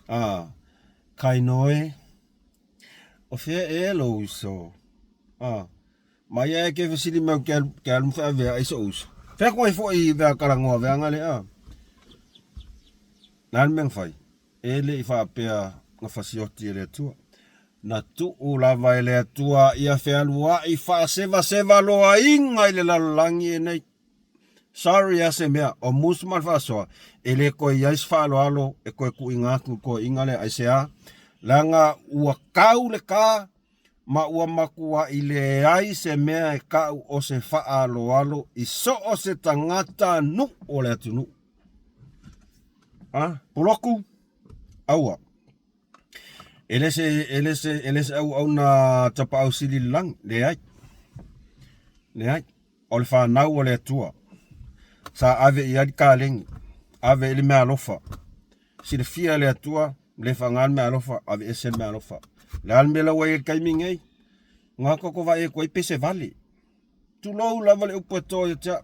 A, Kaino e, o fea ea lou uso? A, mai ae ke fesili mai ke alu, ke alu whaavea ai so'u uso. Fea koe fo'i vea kalangoa veanga le a. Le a le mea na fai? E le i faapea na fasioti e le Atua. Na tuu lava e le Atua ia fealua'i faasevaseva loaina i le lalolagi enei. Sorry a se mea, o Mus ma le faasoa, e le toe i ai se faaaloalo e toe tuuina atu i le toeaina lea. Aisea? Leaga ua tau le ta ma ua matuai leai se mea e ta'u o se faaaloalo i so o se tagata nuu o le atunuu. A, Puloku, aua. E le se, e le se, e le se auauna tapaau sili i le lagi, leai. Leai. O le fanau a le Atua. Sa ave i ai le kalegi, ave i ai le meaalofa. Silafia e le Atua, le faaaoga le meaalofa, aveese le meaalofa. O le a le mea la ua i ai i le taimi lenei? Gata ko vaai atu ai pese vale. Tulou lava le upu e to ia te au.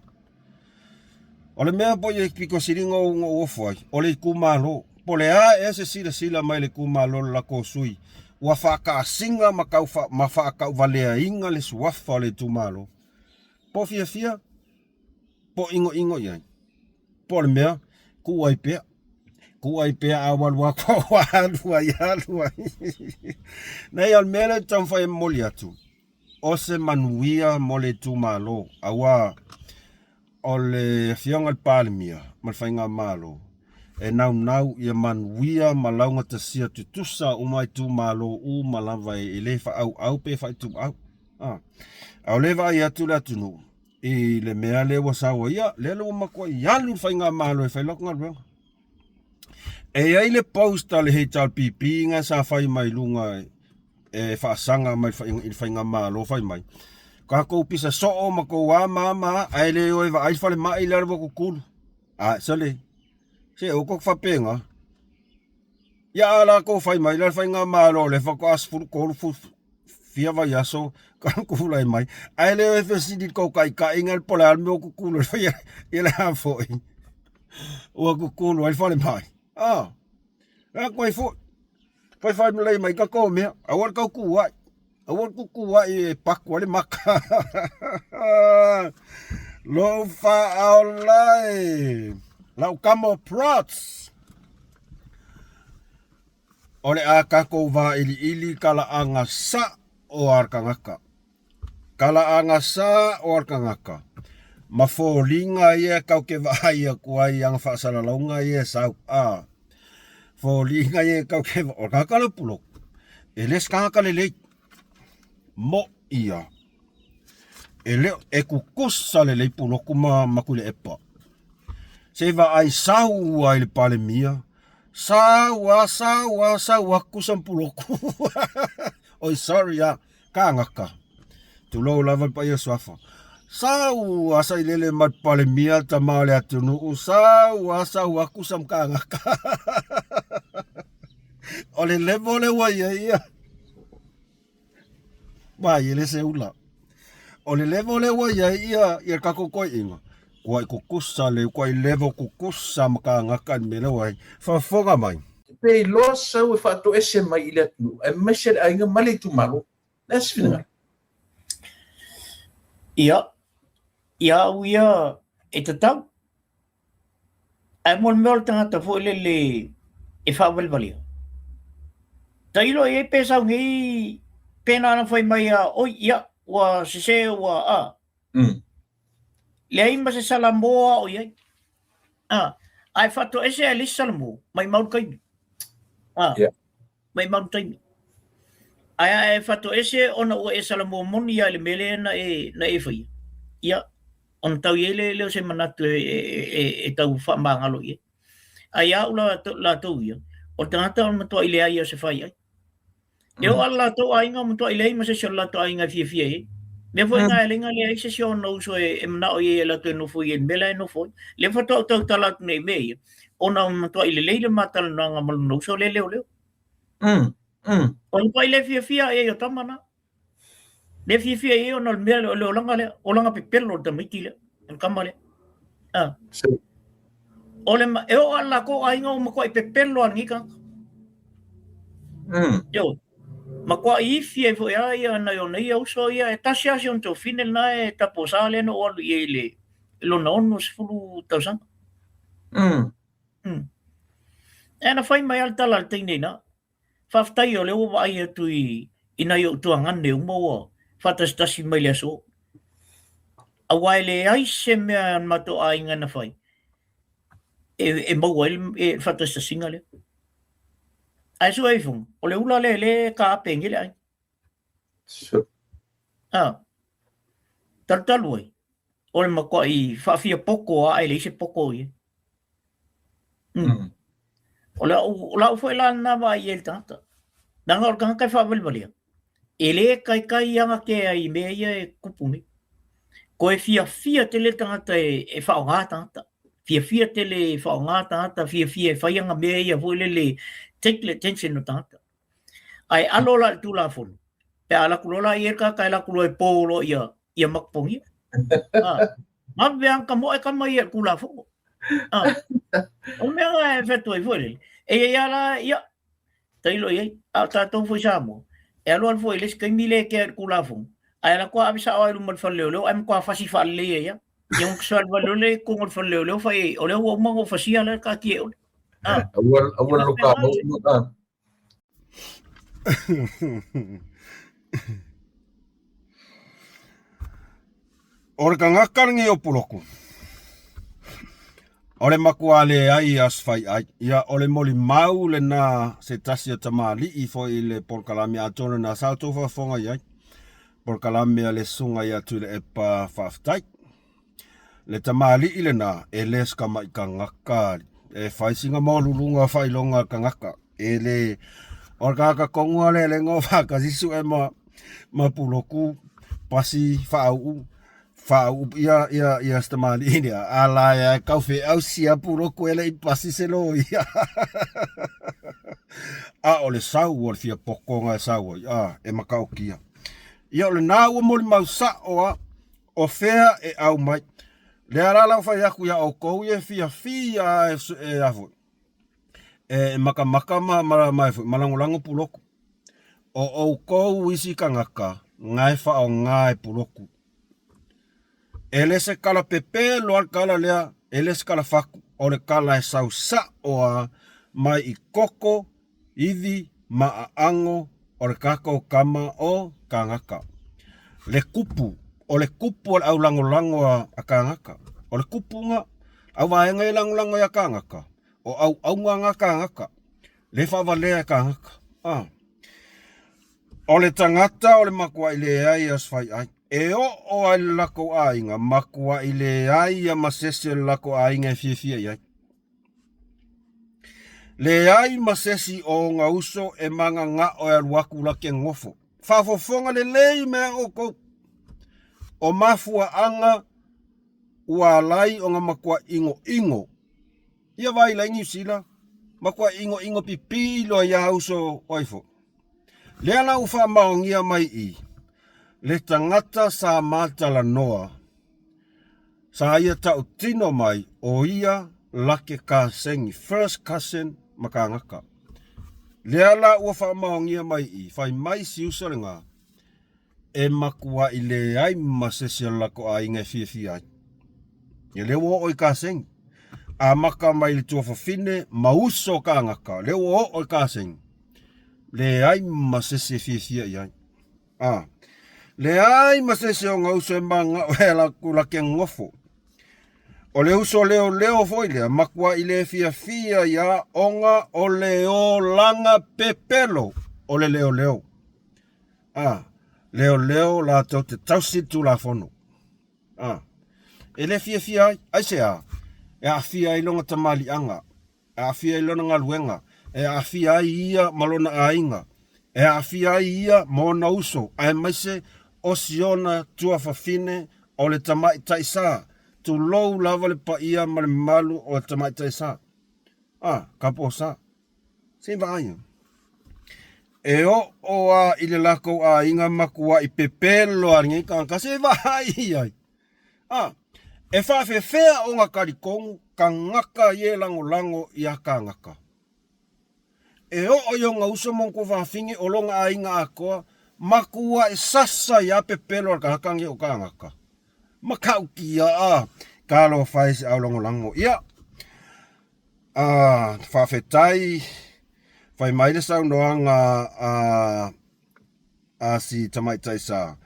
O le mea poi e pito sili na ou ofo ai, o le itumalo. Po le a ea se silasila mai le itumalo le latou sui, ua faataasiga ma tau ma faatauvaleaina le suafa o le itumalo. Po fiafia, po inoino i ai. Po o le mea, tuu ai pea. Tuu ai pea a ua alu atu ua alu ai, alu ai. Nei, o le mea lea ou te taumafai e momoli atu, o se manuia mo le itumalo, aua o le Afioga i le Palemia ma le Faigamalo, e naunau ia manuia ma laugatasia tutusa uma itumalo uma lava e le faaauau pe faaituau. A o lea e vaai atu le atunuu i le mea lea ua sau ai, ia, lea ua matuai alu le Faigamalo e fai latou galuega. E i ai le post a le HRPP na sa fai mai luga e faasaga mai i le faigamalo fai mai, tatou pisa soo ma tou a ma a ma a, ae le o e vaai le falemai lea ua kukulu. A, sole, se o kou faapena. Ia a latou fai mai la le faigamalo lea faatoa 13 fia vaiaso tulai mai, ae le o e fesili i le tou taitaiga po o le a le mea ua kukulu ai ia le a foi ua kukulu ai le falemai. A, atu ai foi, faifai malai mai tatou mea, aua le tau tu ai, aua le tutu ai e paku ai le maka. Lou faaola e, lau tama o Prots. O le a tatou vailiili talaaga sa'o a le tagata. Talaaga sa'o a le tagata ma foliga ia tatou te vaai atu ai i ana faasalalauga ia e sau. A foliga ia tatou te o le tagata lea o Pulotu, e le o se tagata lelei. Mo'i ia. E le e tutusa lelei Pulotu ma ma Tuilaepa. Se i vaai sau ai le Palemia, sau a sau a sau atu sa Pulotu. Oi sorry a, kānaka. Tulou lava le paia o Suafa. Sau a sailele ma le Palemia tama o le atunuu, sau a sau atu sa kānaka. O le level lea ua i ai ia. Mai e le se ula. O le level lea ua i ai ia, ia le tatou toeaiina, kuai tutusa le, kuai level tutusa ma kānaka i le mea lea ua i ai. Faafofoga mai. Pe iloa sau e faatoese mai i le atunuu aemaise le aiga ma le itumalo. O le a se finagalo? Ia, ia au ia e tatau. Ae mo le mea o le tagata foi lele e faavalevalea, tailo i ai pe sau nei pe na ona fai mai a oi ia ua sese ua a. Leai ma se salamo a o i ai. A, ae faatoese a le isi salamo, maimau le taimi. A, Yeah. maimau le taimi. Ae a e faatoese ona ua e salamo moni ia i le mea lea na e, na e faia, ia, ona tau i ai lea o se manatu e tau faamagalo i ai. Ae ia au latou ia, o le tagata o le matuai leai o se fai ai. E oo lava le latou aiga o matuai leai ma se isi o le latou aiga e fiafia i ai. Mea foi na e ala ai ona leai se isi o ona uso e manao i ai e latou e nofo i ai i le mea la e nofo ai. Lea faatoa ou tautala atu nei i mea ia, ona o matuai lelei le ma talanoaga ma lona uso lea leoleo. O le matuai le fiafia i ai o tama na. Le fiafia i ai ona o le mea lea, o le olaga lea, olaga pepelo o le tamaiti lea, o le tama lea. Ah. O le, e oo a le lakou aiga ua matuai pepelo a lenei tagata. Ioe. Matuai ifi ai foi lava ia nai ona ia uso ia, e tasi lava si ona tuafafine lena e tapuasa lea na ou alu i ai i le lona 60 tausaga. E na fai mai lava le tala a le teine i ina, Faafetai o lea ua vaai atu i nai ou tuagane uma ua faatasitasi mai le aso. Aua e leai se mea a le matou aiga na fai e maua ai le faatasitasiga lea. Ae sue ifo, o le ula lea e le taape ai nei le aiga. A, talutalu ai, o le matuai faafiapoto lava ae leai se poto o i ai. O lau foi la lena vaai i ai i le tagata. Leaga o le tagata e faavalevalea, e le taitai agatea i mea ia e tupu nei. Toe fiafia tele le tagata e faaaoga tagata. Fiafia tele e faaaoga tagata, fiafia e fai ana mea ia foi lele, take the attention o tagata. Ae alo la i le Tulafono, pe a alu atu loa la i ai le tagata e alu atu loa e po loa ia, ia matapogia. Ha. Vave lava ona tamoe tama ia i le Tulafono. Ha. O le mea lena e fai atu ai foi lele, e i ai lava la, ia, tailo i ai. A o tatou foi Samoa, e alu alu foi i le isi taimi le kea i le Tulafono, ae alu atu lava ave sao lava i luma o le fale leoleo ae matua fasi faalelei ai lava. Ia ona tusa loa lea i totonu o le fale leoleo fai ai, o lea ua uma ona ou fasia la e taatia e oe. Ha. Aua, aua lo ka mau ma. O le kagaka lenei o Puloku, o le makuā leai i aso fai'ai. Ia, o le molimau lena se tasi o tamalii foi i le polokalame atonu lena sa outou faafofoga i ai, polokalame a le Susuga ia Tuilaepa Faafetai. Le tamalii lena, e le se tama'i tagata e fai sina maualuluga faailoga a le tagata. E le, o le tagata tonu lava lea lea na faatasi sue ma, ma Puloku, pasi faauu, faauu ia, ia, ia se tamalii lea, a la e tau feau sia Puloku e le i pasi se loia. A o le sau o le fia poto na e sau ai, a, e matautia. Ia o lena ua molimau sa'o lava. O fea e ʻau mai? Lea la lau fai aku iā ʻoukou ia e fiafia e, e, a foi, e makamaka ma, ma, ma, e ma lagolago puloku. O ʻoukou isi kangaka na e faaaoga e puloku. E le se kala pepelo a le kala lea, e le se kala faku, o le kala e sau saʻo a mai i koko ivi ma aago o le kakou kama o kagaka. Le kupu, o le kupu o le aulagolago a kagaka. O le kupuga, au vaega e lagolago ia kagaka, o auauga ga kagaka, le faavalea e kagaka. Ah. O le tagata o le makuaʻi leai aso faiʻai. E oo ai le lakou aiga, makuaʻi leai ia ma sesi o le lakou aiga e fiafia i ai. Leai ma sesi o ona uso e magagao e alu aku la ke nofo. Faafofoga lelei mea oukou. O mafuaaga ua alai ona matua ʻinoʻino. Ia vai lai Niu Sila, matua ʻinoʻino pipii loa iā uso o ai foi. Lea la ua faamaonia mai i le tagata sa matalanoa Sa ia tautino mai o ia lake kaseni, first cousin ma kagaka. Lea la ua faamaonia mai i, fai mai si uso lena, e makuaʻi leai ma sesi o le lako aiga e fiafia ai. Ia lea ua oo i kaseni. Amata mai le tuafafine ma uso kagaka, lea ua oo i kaseni. Leai ma sesi e fiafia i ai. A, leai ma se isi o ona uso e magao e ala atu lake nofo. O le uso leoleo foi lea, makuaʻi le fiafia ia ona o le olaga pepelo o le leoleo. A, leoleo latou te tausi le Tulafono. A, e le fiafia ai, aisea? E aafia ai lona tamaliiaga. e aafia ai lona galuega, e aafia ai ia ma lona aiga, e aafia ai ia ma ona uso, aemaise o siona tuafafine o le tamaitai sa, tulou lava le paia ma le mamalu o le tamaitai sa. A, ka po sa. Se i vaai. E oo a i le lakou aiga makuaʻi pepelo a lenei tagata, se i vaai i ai. A, E faafefea ona talitonu tagata ia e lagolago iā kānaka? E oo i ona uso ma ona tuafafine o lona aiga atoa, matuaʻi sasa iā pepelo a le kanaka nei o kānaka. Matautia a talofa e se au lagolago. Ia, a faafetai, fai mai le saunoaga a a si tamaitai sa.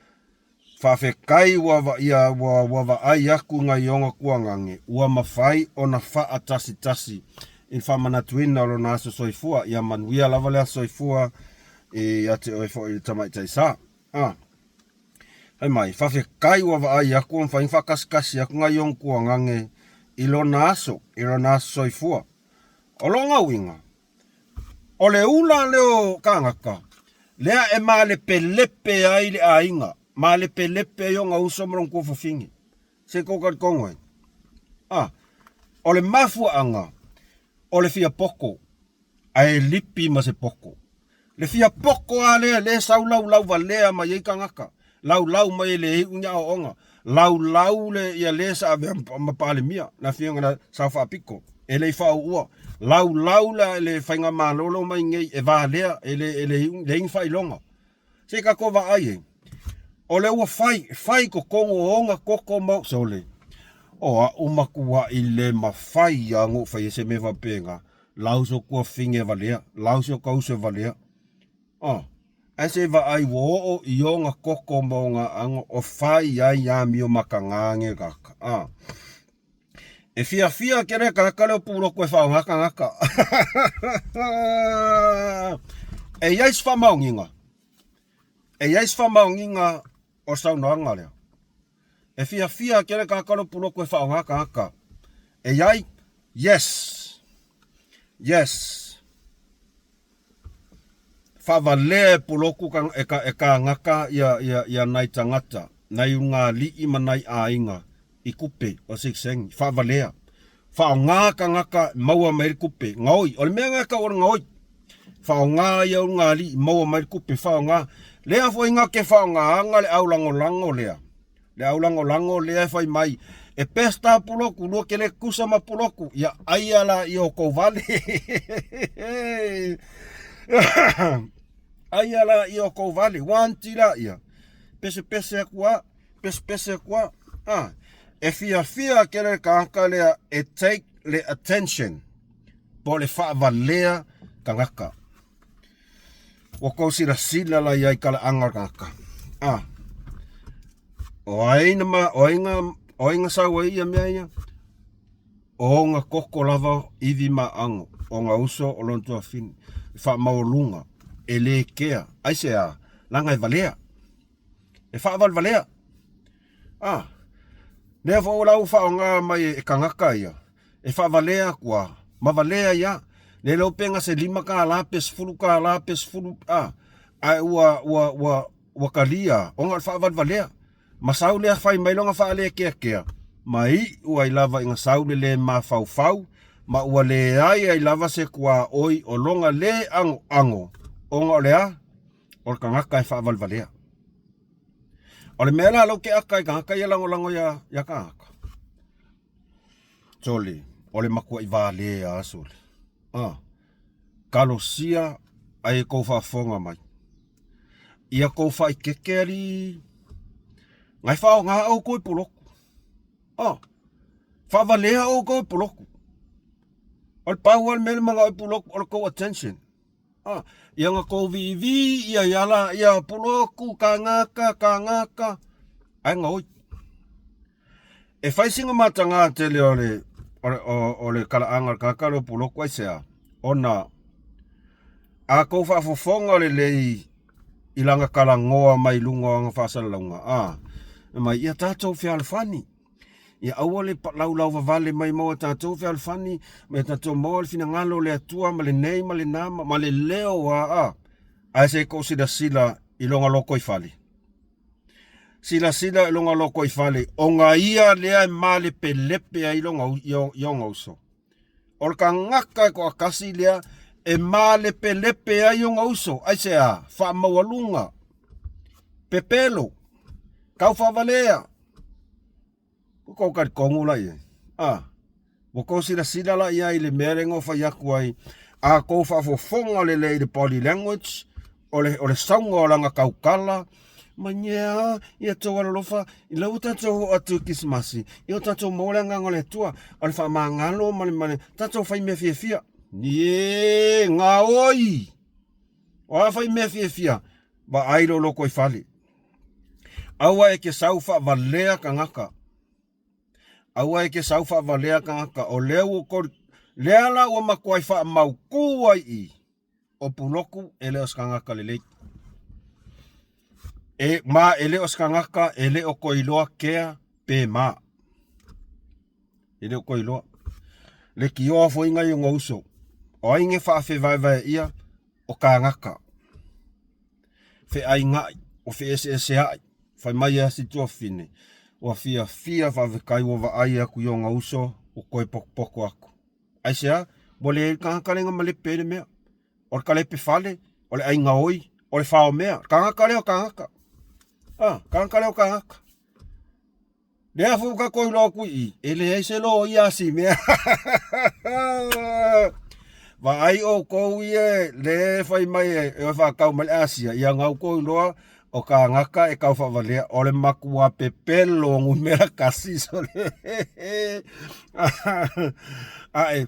Faafetai ua ia ua ua vaai atu nai ona tuagage ua mafai ona faatasitasi i le faamanatuina o lona aso soifua. Ia manuia lava le aso soifua ia te oe foi le tamaitai sa. A. Fai mai, faafetai ua vaai atu ua mafai ona faatasitasi atu nai ona tuagage i lona aso, i lona aso soifua. O lona uiga, O le ula lea o kānaka, lea e malepelepe ai le aiga, malepelepe ai ona uso ma lona tuafafine. Se tou talitonu ai. A, o le mafuaaga, o le fia poto, ae lipi ma se poto. Le fia poto lava lea, lea e sau laulau valea mai ai tagata, laulau mai e le iu ni aoaoga, laulau le ia le sa avea ma Palemia, le afioga i le Sao Faapito, e le i faauu, laulau le, le faigamalo lea ua mai nei e valea, e le, e le iu, leai ni faailoga. Se i tatou vaai ai, o lea ua fai, fai i totonu o ona toto ma, sole, o a'u matua'i le mafai lava ona ou faia se mea faapena, lau so tuafafine e valea, lau so ta uso e valea. Oh. Ae se i vaai ua oo i ona toto ma ona aano o fai ai amio mataga nei tagata. Ah. E fiafia tele tagata lea o pulotu e faaaoga tagata. E i ai se faamaoniga. E i ai se faamaoniga o le saunoaga lea. E fiafia tele tagata lea o pulotu e faaaoga tagata. E i ai? Yes. Yes. Faavalea e puloku e kānaka ia nai tagata, nai ulugalii ma nai aiga i kupe o sikisengi. Faavalea. Faaaoga tagata maua mai ai le kupe. Gaoi. O le mea lena e tau o le gaoi. Faaaoga ia ulugalii maua mai le kupe. Faaaoga. Lea foi na te faaaogaina le aulagolago lea. Le aulagolago lea e fai mai, e pesta puloku, lua ke le tusa ma puloku, ia aia la i o kou vale. Aia la i o kou vale, wanti la ia. Pese pese aku a, pese pese aku a. Ah, e fiafia ke le kāka lea e take le attention, po le faavalea tagata. Ua kou silasila la iai ka laaga o le tagata. Ah. O ai na ma, o ai na, o ai na sau ai ia mea ia? O ona koko lava ivi ma ago, o ona uso o lona tuafafine, e faamaualuga, e le kea, aisea? Leaga e valea, e faavalevalea. Ah, lea foi la ua faaaoga mai e tagata ia, e faavalea atu a, ma valea ai a. Le iloa pe na se $5 pe $10 pe 10, a, ae ua, ua, ua, ua talia ona o le faavalevalea. Ma sau lea fai mai lona faalekeakea, ma iu ai lava ina sau le le mafaufau, ma ua leai ai lava se tuaoi o lona le agoago, ona o le a? O le tagata e faavalevalea. O le mea la lea ou te aka i tagata ia lagolago iā, iā tagata. Sole, o le matuaʻi valea a sole. Ah, kalosia ai e kou faafofoga mai. Ia kou faaikeke alii, ngai faaaoga oukou i poloku. Ah, faavalea oukou i poloku. O le pau lava le mea le manao i poloku o le kou attention. Ah, ia na kou viivii ia ia la ia puloku kangaka kangaka ae gaoi. E fai sina mataga tele o le o le, o, o le kalaaga o le tagata lea o puloku aisea? Ona a kou faafofoga lelei i lana talanoa mai luga o ana faasalalauga, a, fai mai, ia tatou fealofani. Ia aua le laulau vavale mai maua tatou fealofani, ma ia tatou maua le finagalo o le Atua ma lenei ma lena ma, ma le leo a, a. Ae se i tou silasila i lona lotoifale. Silasila i lona lotoifale, ona ia lea e malepelepe ai lona, i ona uso. O le tagata e toatasi lea e malepelepe ai ona uso, aisea? Faamaualuga, pepelo, taufaavalea. Ua kou talitonu la i ai. A, ua kou silasila la i ai i le mea lea na ou fai atu ai, a kou faafofoga lelei i le body language, o le, o le sauga o lana tautala, Manuia, ia tou alolofa, i la ua tatou oo atu i Kerisimasi, ia o tatou maua le Agaga o le Atua, o le faamagalo ma le, ma le tatou fai mea fiafia. Ie, gaoi! O a fai mea fiafia? Vaai lou lotoifale. Aua e te sau faavalea tagata. Aua e te sau faavalea tagata. O lea ua koli, lea la ua matuai faamautu ai i o Pulotu e le o se tagata lelei. E, ma e le o se tagata e le o toe iloa kea pe ma. E le o toe iloa. Le tioa foi nai ona uso. O ai ne faafevaevae ia o kānaka. Feaingaʻi, o feʻeseʻeseaʻi, fai mai a si tuafafine, ua fiafia faafetai ua vaai atu i ona uso ua toe potopoto atu. Aisea? Ua leai le tagata lea na malepe ai le mea. O le kalepe fale, o le ʻai gaoi, o le fao mea. Le tagata lea o tagata. Ah, tagata lea o tagata. Lea foi ua tatou iloa atu i i, e leai se loia a si mea. Vaai outou ia le fai mai e e faatau mai le Asia, ia na outou iloa o kānaka e tau faavalea, o le matua pepelo numera kasi sole. Ae,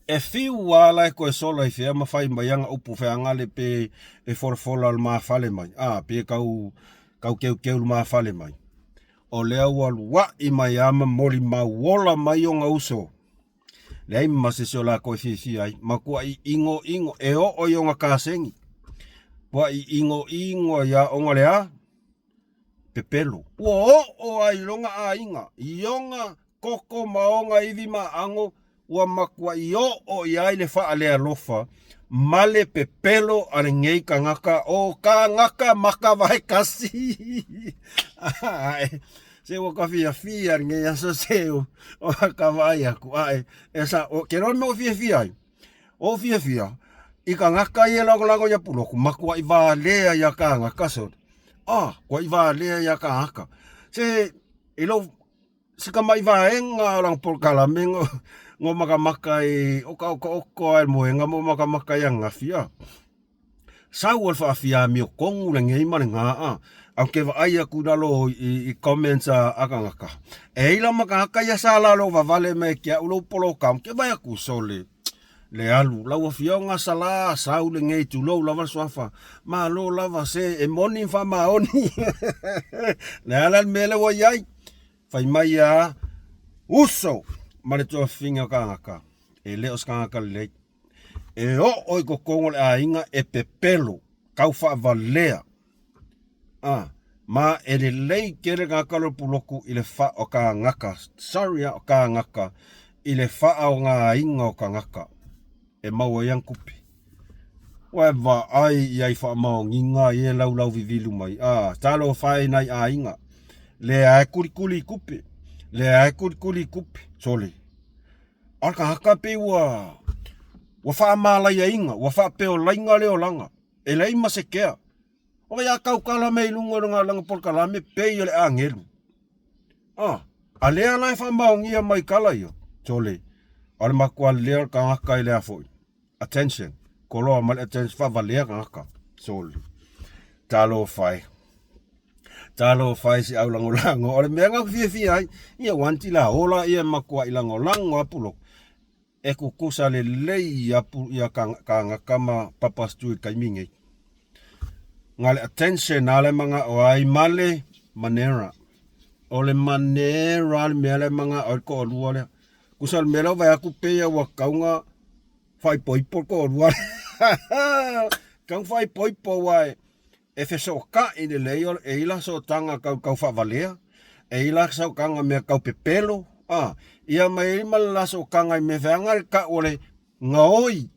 E fiu a la e koe sola i fea ma fai mai ana upu feagale pe e folafola le mafale mai, a pe kau kau keukeu le mafale mai. O lea ua luaʻi mai a ma molimau ola mai ona uso. Leai ma se isi o lakou e fiafia ai, matuaʻi ʻinoʻino e oo i ona kasegi. Matuaʻi ʻinoʻino ai a ona le a? Pepelo. Ua oo ai i lona aiga, i ona koko ma ona iwi ma ago, ua matuaʻi oo i ai le faalealofa ma le pepelo a lenei kanaka, o kānaka makawae kasi. Ae, se ua ka fiafia lenei aso se o ka vaai aku. Ae, e sa, o, ke loa le mea ua fiafia ai, o fiafia, i kanaka ia lagolago ia Puloku, matuaʻi valea ia kānaka sole. Ah, kuaʻi valea ia kānaka. Se, i lou, si kamaʻi vaega o lana polokalame no no makamaka i okaokaoko a moega mo makamaka i ananafi a. Sau o le faafia amiotonu lenei ma le gaa a ke vaai atu i lalo i, i comments a, a kangaka. E ila makaka ia sa lalo vavale me ke au lou polokam ke vai atu sole le alu lau afioga sala sau lenei tulou lava le suafa malo lava se e moni ma faamaoni le ala le mea lea ua i ai Fai mai a uso ma le tuafafine o kānaka, e le o se kānaka lelei. E oo i totonu o le aiga e pepelo, tau faavalea. Ah, ma e lelei tele kānaka o le puloku i le fa o kānaka, sorry ah, o kānaka i le faaaogaina o kānaka e maua ai ana tupe. Ua e vaai i ai faamaoniga ia e laulau vivilu mai. A, talofa e nai aiga. Lea e kulikuli i kupe. Lea e kulikuli i kupe. Sole. A ka haka pe ua ua faamalaiaina, ua faapeolaina le olaga. E leai ma se kea. O ia kaukala me i luga o lana, lana polokalame pei o le agelu. A, a lea la e faamaonia mai kala ia. Sole. O le matua lea o le tagata i lea foi. Attention, koloa ma le attention, faavalea tagata. Sole. Talofa e. Talofa e si au lagolago. O le mea na fiafia ai, ia wanti la ola ia matuaʻi lagolago a Puloko. E kukusa lelei ia, ia kangaka ma Papa Stu i le taimi nei. Nga le attention a le manaʻo ai ma le manera. O le manera le mea le manaʻo ai le toʻalua lea. Kusa le mea lea ua vaai atu pei lava ua tatau ona faaipoipo le toalua lea. Tatau ona faaipoipo aua e fesootai lelei, e i ai la sootaga tau tau faavalea, e i ai la sootaga mea tau pepelo, a, ia ma e i ai ma le la sootaga i mea feaga le tau o le gaoi.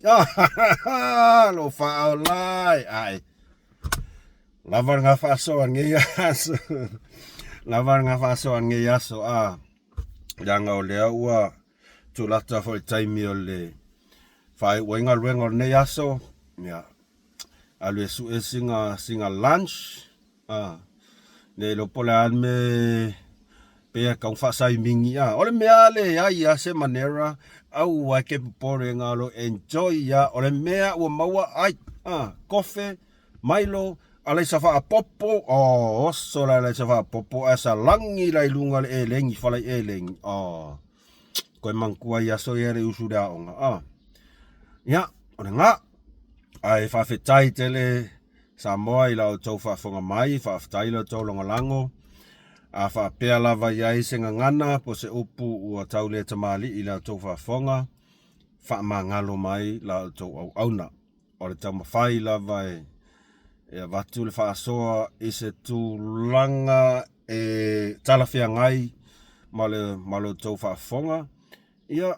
Alofa faaola e, ae. Lava lena faasoa lenei aso. Lava lena faasoa lenei aso, a. Leaga o lea ua tulata foi le taimi o le faaiu ai galuega o lenei aso, ia, alu e sue sina, sina lunch, a, ne iloa po o le a le mea Faapea kau faasaimigi a. O le mea leai a se manera aua e ke popole nga lo enjoy ia o le mea ua maua ai a kofe Milo alaisa faapopo oh oso la alaisa faapopo ae salagi la i luga le elegi falai elegi oh koe manatua i aso ia le usu le aoga ah ia o lena ae faafetai tele Samoa i la outou faafofoga mai, faafetai la outou lagolago. A faapea lava i ai se gagana po o se upu ua tau le tamalii i la outou faafofoga, faamagalo mai la outou auauna. O le taumafai lava e e avatu le faasoa i se tulaga e talafeagai ma le ma lo outou faafofoga. Ia,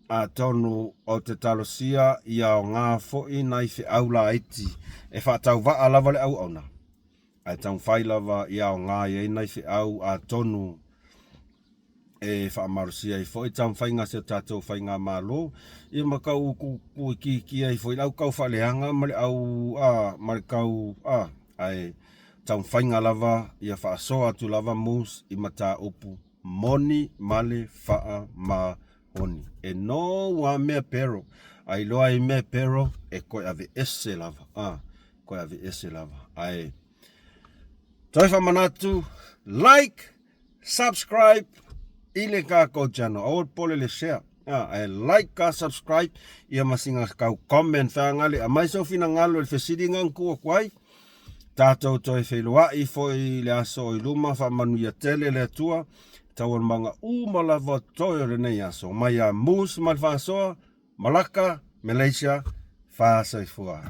atonu ou te talosia ia aoga foi nai feau laiti e faatauvaa lava le auauna, ae taumafai lava ia aoga i ai nai feau atonu e faamalosia ai foi taumafaiga a si o tatou faigamalo, ia ma tau tuuitiitia ai foi le au tau faaleaga ma le au a ma le tau a ae taumafaiga lava ia faasoa atu lava moves i mataupu moni ma le faamaoni. E nou a mea pero, a iloa ai mea pero, e toe aveese lava, a, toe aveese lava. Ae, toe faamanatu, like, subscribe i le tatou channel. Aua le popole le share. A, ae like ka subscribe, ia ma sina kau comment feagali. Aumai sou finagalo i le fesili na na tuu atu ai. Tatou toe feiloai foi i le aso o i luma, faamanuia tele le Atua, taualumaga uma lava o totoe o lenei aso. Mai ia Moose ma le Faasoa, Malaka, Malaysia, Faasoifua.